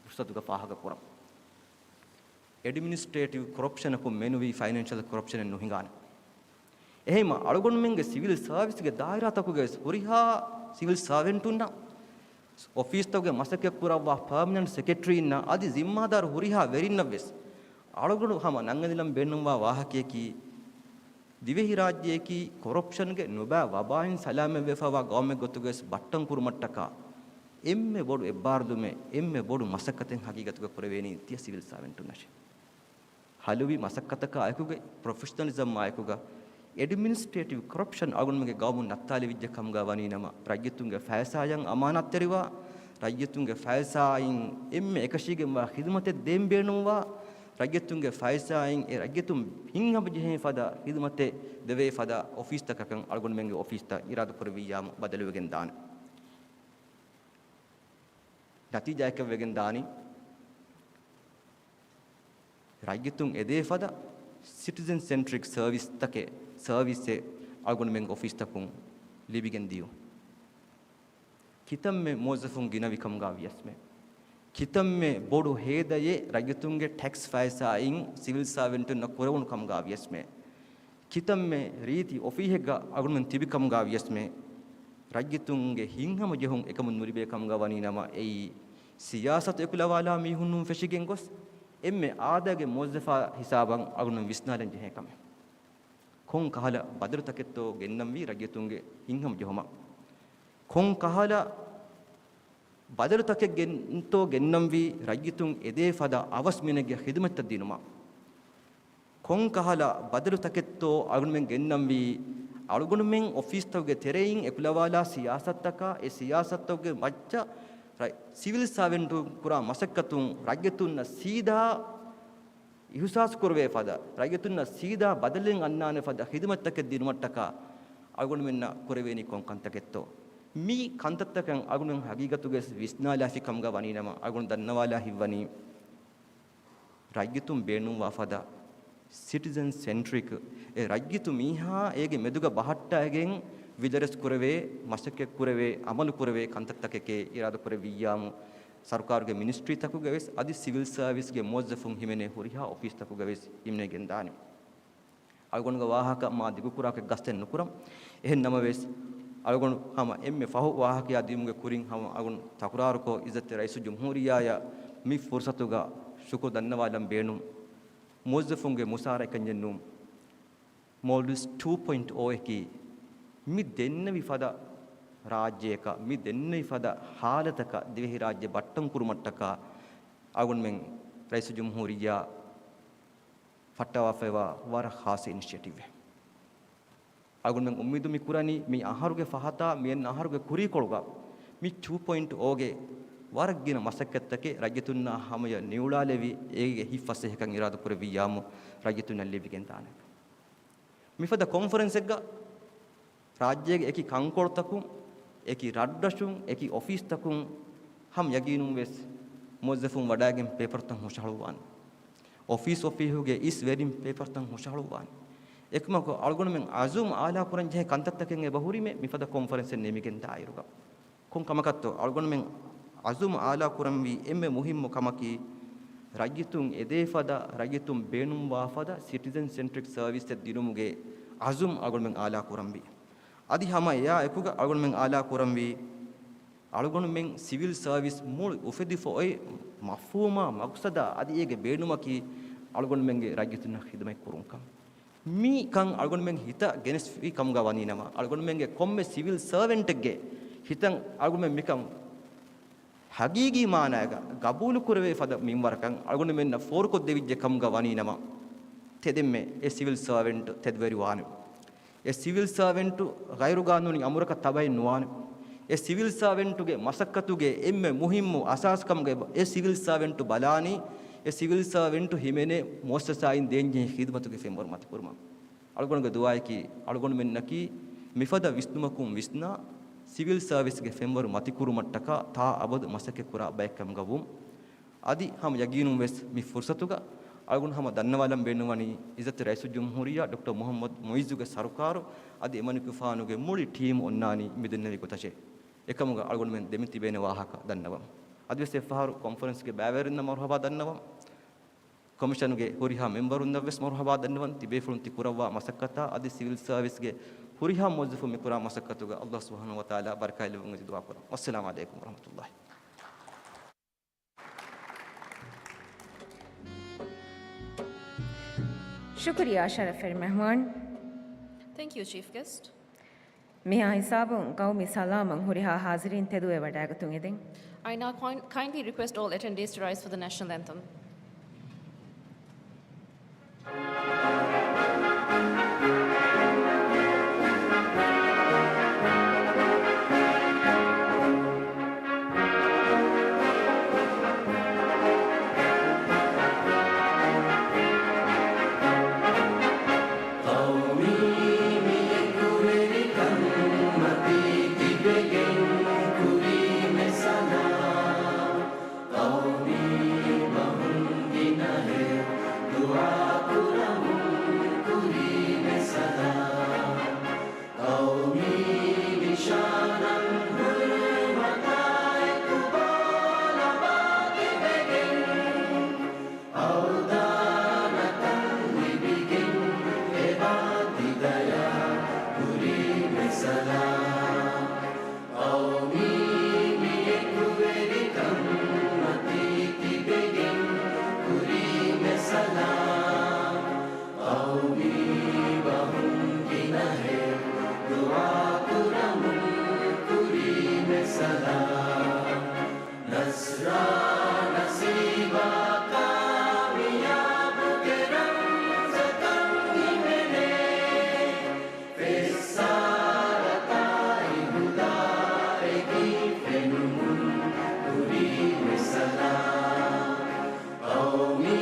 ފުރުސަތުގަ ފާހަގަކުރަން. އެޑްމިނިސްޓްރޭޓިވް ކޮރަޕްޝަނަކުން މެނުވީ ފައިނޭންޝަލް ކޮރަޕްޝަނެއް ނުހިނގާނެ. އެހެންމަ އަޅުގަނޑުމެންގެ ސިވިލް ސާވިސްގެ ދާއިރާތަކުގަ ވެސް ހުރިހާ ސިވިލް ސާވެންޓުންނަށް، އޮފީސްތަކުގެ މަސައްކަތްކުރައްވާ ޕާމަނެންޓް ސެކްރެޓަރީންނަށް އަދި ޒިންމާދާރު ހުރިހާ ވެރިންނަށް ވެސް އަޅުގަނޑު ހަމަ ނަންގަނެލަން ބޭނުންވާ ވާހަކަޔަކީ، ދިވެހިރާއްޖެއަކީ ކޮރަޕްޝަންގެ ނުބައި ވަބާއިން ސަލާމަތްވެފައިވާ ގައުމެއް ގޮތުގަވެސް ބައްޓަންކުރުމަށްޓަކާ، އެންމެ ބޮޑު އެއްބާރުލުމެއް، އެންމެ ބޮޑު މަސައްކަތެއް ހަގީގަތުގަ ކުރެވޭނީ ތިޔަ ސިވިލް ސާވެންޓުންނަށޭ. ހަލުވި މަސައްކަތަކާ އެކުގައި، ޕްރޮފެޝަނަލިޒަމާ އެކުގަ، އެޑްމިނިސްޓްރޭޓިވް ކޮރަޕްޝަން އަޅުގަނޑުމެންގެ ގައުމުން ނައްތާލެވިއްޖެ ކަމުގަ ވަނީ ނަމަ، ރައްޔިތުންގެ ފައިސާއަށް އަމާނާތްތެރިވާ، ރައްޔިތުންގެ ފައިސާއިން އެންމެ އެކަށީގެންވާ ޚިދުމަތެއް ދޭން ބޭނުންވާ، ރައްޔިތުންގެ ފައިސާއިން އެ ރައްޔިތުން ހިތްހަމަޖެހޭ ފަދަ ޚިދުމަތެއް ދެވޭ ފަދަ އޮފީސްތަކަކަށް އަޅުގަނޑުމެންގެ އޮފީސްތައް އިރާދަކުރެއްވިއްޔާމު ބަދަލުވެގެން ދާނެ. ނަތީޖާއަކަށް ވެގެން ދާނީ، ރައްޔިތުން އެދޭ ފަދަ ސިޓިޒަން ސެންޓްރިކް ސަރވިސްތަކެއް، ސަރވިސްއެއް އަޅުގަނޑުމެންގެ އޮފީސްތަކުން ލިބިގެން ދިޔުން. ކިތަންމެ މުވައްޒަފުން ގިނަވި ކަމުގަ ވިޔަސްމެ، ކިތަންމެ ބޮޑު ހޭދައެއް ރައްޔިތުންގެ ޓެކްސް ފައިސާއިން ސިވިލް ސާވެންޓުންނަށް ކުރެވުނު ކަމުގަ ވިޔަސްމެ، ކިތަންމެ ރީތި އޮފީހެއްގަ އަޅުގަނޑުމެން ތިބި ކަމުގަ ވިޔަސްމެ، ރައްޔިތުންގެ ހިތްހަމަޖެހުން އެކަމުން ނުލިބޭ ކަމުގަ ވަނީ ނަމަ، އެއީ ސިޔާސަތު އެކުލަވާލާ މީހުންނުން ފެށިގެން ގޮސް، އެންމެ އާދައިގެ މުވައްޒަފާ ހިސާބަށް އަޅުގަނޑު ވިސްނާލަން ޖެހޭ ކަމެއް. ކޮން ކަހަލަ ބަދަލުތަކެއްތޯ ގެންނަންވީ ރައްޔިތުންގެ ހިތްހަމަޖެހުމަށް؟ ކޮން ކަހަލަ ބަދަލުތަކެއްގެންތޯ ގެންނަންވީ ރައްޔިތުން އެދޭ ފަދަ އަވަސް މިނެއްގެ ޚިދުމަތްތައް ދިނުމަށް؟ ކޮން ކަހަލަ ބަދަލުތަކެއްތޯ އަޅުގަނޑުމެން ގެންނަންވީ އަޅުގަނޑުމެން އޮފީސްތަކުގެ ތެރެއިން އެކުލަވާލާ ސިޔާސަތުތަކާ، އެ ސިޔާސަތުތަކުގެ މައްޗަށް ރައް-، ސިވިލް ސާވެންޓުން ކުރާ މަސައްކަތުން ރައްޔިތުންނަށް ސީދާ އިހުސާސް ކުރެވޭ ފަދަ، ރައްޔިތުންނަށް ސީދާ ބަދަލެއް އަންނާނެ ފަދަ ޚިދުމަތްތަކެއް ދިނުމަށްޓަކާ އަޅުގަނޑުމެންނަށް ކުރެވޭނީ ކޮން ކަންތަކެއްތޯ؟ މި ކަންތައްތަކަށް އަޅުގަނޑުމެން ހަގީގަތުގައި ވިސްނާލާފި ކަމުގަ ވަނީ ނަމަ، އަޅުގަނޑު ދަންނަވާލާ ހިތްވަނީ، ރައްޔިތުން ބޭނުންވާ ފަދަ ސިޓިޒަން ސެންޓްރިކް، އެ ރައްޔިތު މީހާ އޭގެ މެދުގަ ބަހައްޓައިގެން ވިލަރެސް ކުރެވޭ، މަސައްކަތް ކުރެވޭ، އަމަލު ކުރެވޭ ކަންތައްތަކެކޭ އިރާދަކުރެއްވިއްޔާމު، ސަރުކާރުގެ މިނިސްޓްރީތަކުގަވެސް އަދި ސިވިލް ސާވިސްގެ މުވައްޒަފުން ހިމެނޭ ހުރިހާ އޮފީސްތަކުގަވެސް ހިމެނިގެންދާނެ. އަޅުގަނޑުގެ ވާހަކަ މާ ދިގުކުރާކަށް ގަސްތެއް ނުކުރަން. އެހެން ނަމަވެސް، އަޅުގަނޑު ހަމަ އެންމެ ފަހު ވާހަކަޔާ ދިޔުމުގެ ކުރިން ހަމަ އަޅުގަނޑު ތަކުރާރުކޮށް، އިއްޒަތްތެރި ރައީސުލްޖުމްހޫރިއްޔާއަށް މި ފުރުސަތުގަ ޝުކުރު ދަންނަވާލަން ބޭނުން. މުވައްޒަފުންގެ މުސާރައެއްކަންޏެއް ނޫން. މޯލްޑިވްސް ޓޫ ޕޮއިންޓް އޯ އަކީ މި ދެންނެވި ފަދަ ރާއްޖެއަކަށް، މި ދެންނެވި ފަދަ ހާލަތަކަށް ދިވެހިރާއްޖެ ބައްޓަން ކުރުމަށްޓަކާ އަޅުގަނޑުމެން ރައީސުލްޖުމްހޫރިއްޔާ ފައްޓަވާފައިވާ ވަރަށް ޚާއްސަ އިނިޝިއޭޓިވްއެއް. އަޅުގަނޑުމެން އުއްމީދު މި ކުރަނީ މި އަހަރުގެ ފަހަތާ މިއަންނަ އަހަރުގެ ކުރީކޮޅުގަ މި ޓޫ ޕޮއިންޓް އޯގެ ވަރަށް ގިނަ މަސައްކަތްތަކެއް ރައްޔިތުންނާ ހަމަޔަށް ނިއުޅާލެވި، އޭގެ ހިތް ފަސޭހަކަން އިރާދަކުރެއްވިއްޔާމު ރައްޔިތުންނަށް ލިބިގެން ދާނެ. މިފަދަ ކޮންފަރެންސެއްގަ ރާއްޖޭގެ އެކި ކަންކޮޅުތަކުން، އެކި ރަށްރަށުން، އެކި އޮފީސްތަކުން ހަމަ ޔަގީނުން ވެސް މުވައްޒަފުން ވަޑައިގެން ޕޭޕަރުތައް ހުށަހަޅުއްވާނެ. އޮފީސް އޮފީހުގެ އިސް ވެރިން ޕޭޕަރުތައް ހުށަހަޅުއްވާނެ. އެކަމަކު އަޅުގަނޑުމެން އަޒުމް އާލާކުރަންޖެހޭ ކަންތައްތަކެއް އެބަ ހުރީމޭ މިފަދަ ކޮންފަރެންސެއް ނިމިގެން ދާއިރުގަ. ކޮން ކަމަކަށްތޯ އަޅުގަނޑުމެން އަޒުމް އާލާކުރަންވީ އެންމެ މުހިއްމު ކަމަކީ، ރައްޔިތުން އެދޭ ފަދަ، ރައްޔިތުން ބޭނުންވާ ފަދަ ސިޓިޒަން ސެންޓްރިކް ސަރވިސްއެއް ދިނުމުގެ އަޒުމް އަޅުގަނޑުމެން އާލާކުރަންވީ. އަދި ހަމަ އެއާ އެކުގަ އަޅުގަނޑުމެން އާލާކުރަންވީ، އަޅުގަނޑުމެން ސިވިލް ސަރވިސް މުޅި އުފެދިފަ އޮތް މަފްހޫމާ މަގުސަދާ އަދި އޭގެ ބޭނުމަކީ އަޅުގަނޑުމެންގެ ރައްޔިތުންނަށް ޚިދުމަތް ކުރުންކަން. މިކަން އަޅުގަނޑުމެން ހިތަށް ގެނެސްފި ކަމުގަ ވަނީނަމަ، އަޅުގަނޑުމެންގެ ކޮންމެ ސިވިލް ސަރވެންޓެއްގެ ހިތަށް އަޅުގަނޑުމެން މިކަން ހަގީގީ މާނައިގަ ގަބޫލުކުރެވޭ ފަދަ މިންވަރަކަށް އަޅުގަނޑުމެންނަށް ފޯރުކޮށްދެވިއްޖެ ކަމުގަ ވަނީނަމަ، ތެދެންމެ އެ ސިވިލް ސަރވެންޓު ތެދުވެރިވާނެ. އެ ސިވިލް ސާވެންޓު ޣައިރުގާނޫނީ އަމުރަކަށް ތަބައެއް ނުވާނެ. އެ ސިވިލް ސާވެންޓުގެ މަސައްކަތުގެ އެންމެ މުހިއްމު އަސާސް ކަމުގެ އެ ސިވިލް ސާވެންޓު ބަލާނީ، އެ ސިވިލް ސާވެންޓު ހިމެނޭ މުއައްސަސާއިން ދޭންޖެހޭ ޚިދުމަތުގެ ފެންވަރު މަތިކުރުމަށް. އަޅުގަނޑުގެ ދުޢާއަކީ، އަޅުގަނޑުމެންނަކީ މިފަދަ ވިސްނުމަކުން ވިސްނާ، ސިވިލް ސާވިސްގެ ފެންވަރު މަތިކުރުމަށްޓަކާ ތާ އަބަދު މަސައްކަތްކުރާ ބައެއްކަމުގަ ވުން. އަދި ހަމަ ޔަގީނުން ވެސް މި ފުރުސަތުގަ އަޅުގަނޑު ހަމަ ދަންނަވާލަން ބޭނުންވަނީ، އިއްޒަތު ރައީސުލްޖުމްހޫރިއްޔާ ޑޮކްޓަރ މުޙައްމަދު މުޢިއްޒުގެ ސަރުކާރު އަދި އެމަނިކުފާނުގެ މުޅި ޓީމު އޮންނާނީ މިދެންނެވި ގޮތަށޭ. އެކަމުގަ އަޅުގަނޑުމެން ދެމިތިބޭނެ ވާހަކަ ދަންނަވަމު. އަދިވެސް އެއްފަހަރު ކޮންފަރެންސްގެ ބައިވެރިންނަށް މަރުޙަބާ ދަންނަވަމު. ކޮމިޝަނުގެ ހުރިހާ މެމްބަރުންނަށް ވެސް މަރުޙަބާ ދަންނަވަން، ތިބޭފުޅުން ތި ކުރައްވާ މަސައްކަތާ އަދި ސިވިލް ސާވިސްގެ ހުރިހާ މުވައްޒަފުން މިކުރާ މަސައްކަތުގަ ﷲ ސުބްޙާނަހޫ ވަތަޢާލާ ބަރަކާތް ލެއްވުން އެދި ދުޢާ ކުރަން. ވައްސަލާމް ޢަލައިކުމް ވަރަޙްމަތުﷲ. ޝުކުރިއްޔާ ޝަރަފްވެރި މެހްމާން. Thank you, Chief Guest. މިހާ ހިސާބުން ޤައުމީ ސަލާމަށް ހުރިހާ ޙާޟިރީން ތެދުވެ ވަޑައިގަތުން އެދެން. I now coin-, kindly request all attendees to rise for the national anthem. ޤައުމީ މިއެކުވެރިކަން މަތީ ތިބެގެން ކުރީމެ ސަލާމް. ޤައުމީ ބަހުން ގިނަހެއް ދުޢާ ކުރަމުން ކުރީމެ ސަލާމް. ޤައުމީ ނިޝާނަށް ހުރުމަތާއެކު ބޯ ލަބާ ތިބެގެން، އަވަދާން ތަން ލިބިގެން އެބާ ތި ދަޔާ ކުރީމެ ސަލާމް. ޤައުމީ މިއެކުވެރިކަން މަތީ ތިބެގެން ކުރީމެ ސަލާމް. ޤައުމީ ބަހުން ގިނަހެއް ދުޢާ ކުރަމުން ކުރީމެ ސަލާމް. ނަޞްރާ ނަސީބާ ކާމިޔާބުގެ ރަމްޒަކަށް ހިމެނޭ. ފެއްސާރަތާއި ހުދާއެކީ ފެނުމުން ކުރީމެ ސަލާމް. ޤައުމީ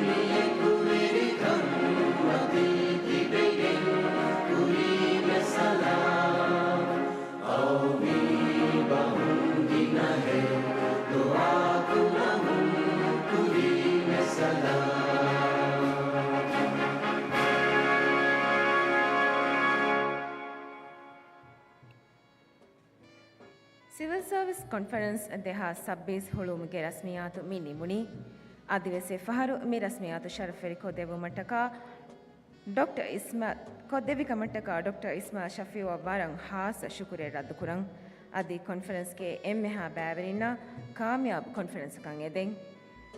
މިއެކުވެރިކަން މަތީ ތިބެގެން ކުރީމެ ސަލާމް. ޤައުމީ ބަހުން ގިނަހެއް ދުޢާ ކުރަމުން ކުރީމެ ސަލާމް. ސިވިލް ސަރވިސް ކޮންފަރެންސް ދެހާސް ސައްބީސް ހުޅުވުމުގެ ރަސްމިއްޔާތު މި ނިމުނީ. އަދިވެސް އެއްފަހަރު މި ރަސްމިއްޔާތު ޝަރަފްވެރި ކޮށްދެއްވުމަށްޓަކާ ޑޮކްޓަރ އިސްމާ-، ކޮށްދެއްވި ކަމަށްޓަކާ ޑޮކްޓަރ އިސްމާއިލް ޝަފީޢަށް ވަރަށް ޚާއްޞަ ޝުކުރެއް ރައްދުކުރަން. އަދި ކޮންފަރެންސްގެ އެންމެހާ ބައިވެރިންނަށް ކާމިޔާބު ކޮންފަރެންސަކަށް އެދެން.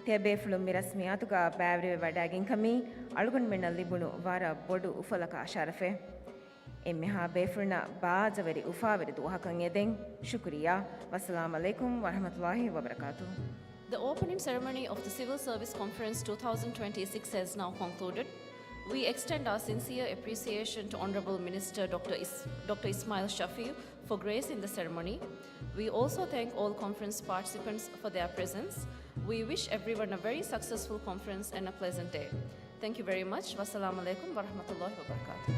ތިޔަބޭފުޅުން މި ރަސްމިއްޔާތުގަ ބައިވެރިވެ ވަޑައިގެންކަމީ އަޅުގަނޑުމެންނަށް ލިބުނު ވަރަށް ބޮޑު އުފަލަކާ ޝަރަފެއް. އެންމެހާ ބޭފުޅުންނަށް ބާއްޖަވެރި އުފާވެރި ދުވަހަކަށް އެދެން. ޝުކުރިއްޔާ. ވައްސަލާމް ޢަލައިކުމް ވަރަޙްމަތުﷲ ވަބަރަކާތުހު. The opening ceremony of the Civil Service Conference twenty twenty-six has now concluded. We extend our sincere appreciation to Honorable Minister Doctor Is-, Doctor Ismail Shafiew for gracing the ceremony. We also thank all conference participants for their presence. We wish everyone a very successful conference and a pleasant day. Thank you very much. Wassalamu alaikum warahmatullahi wabarakatuh.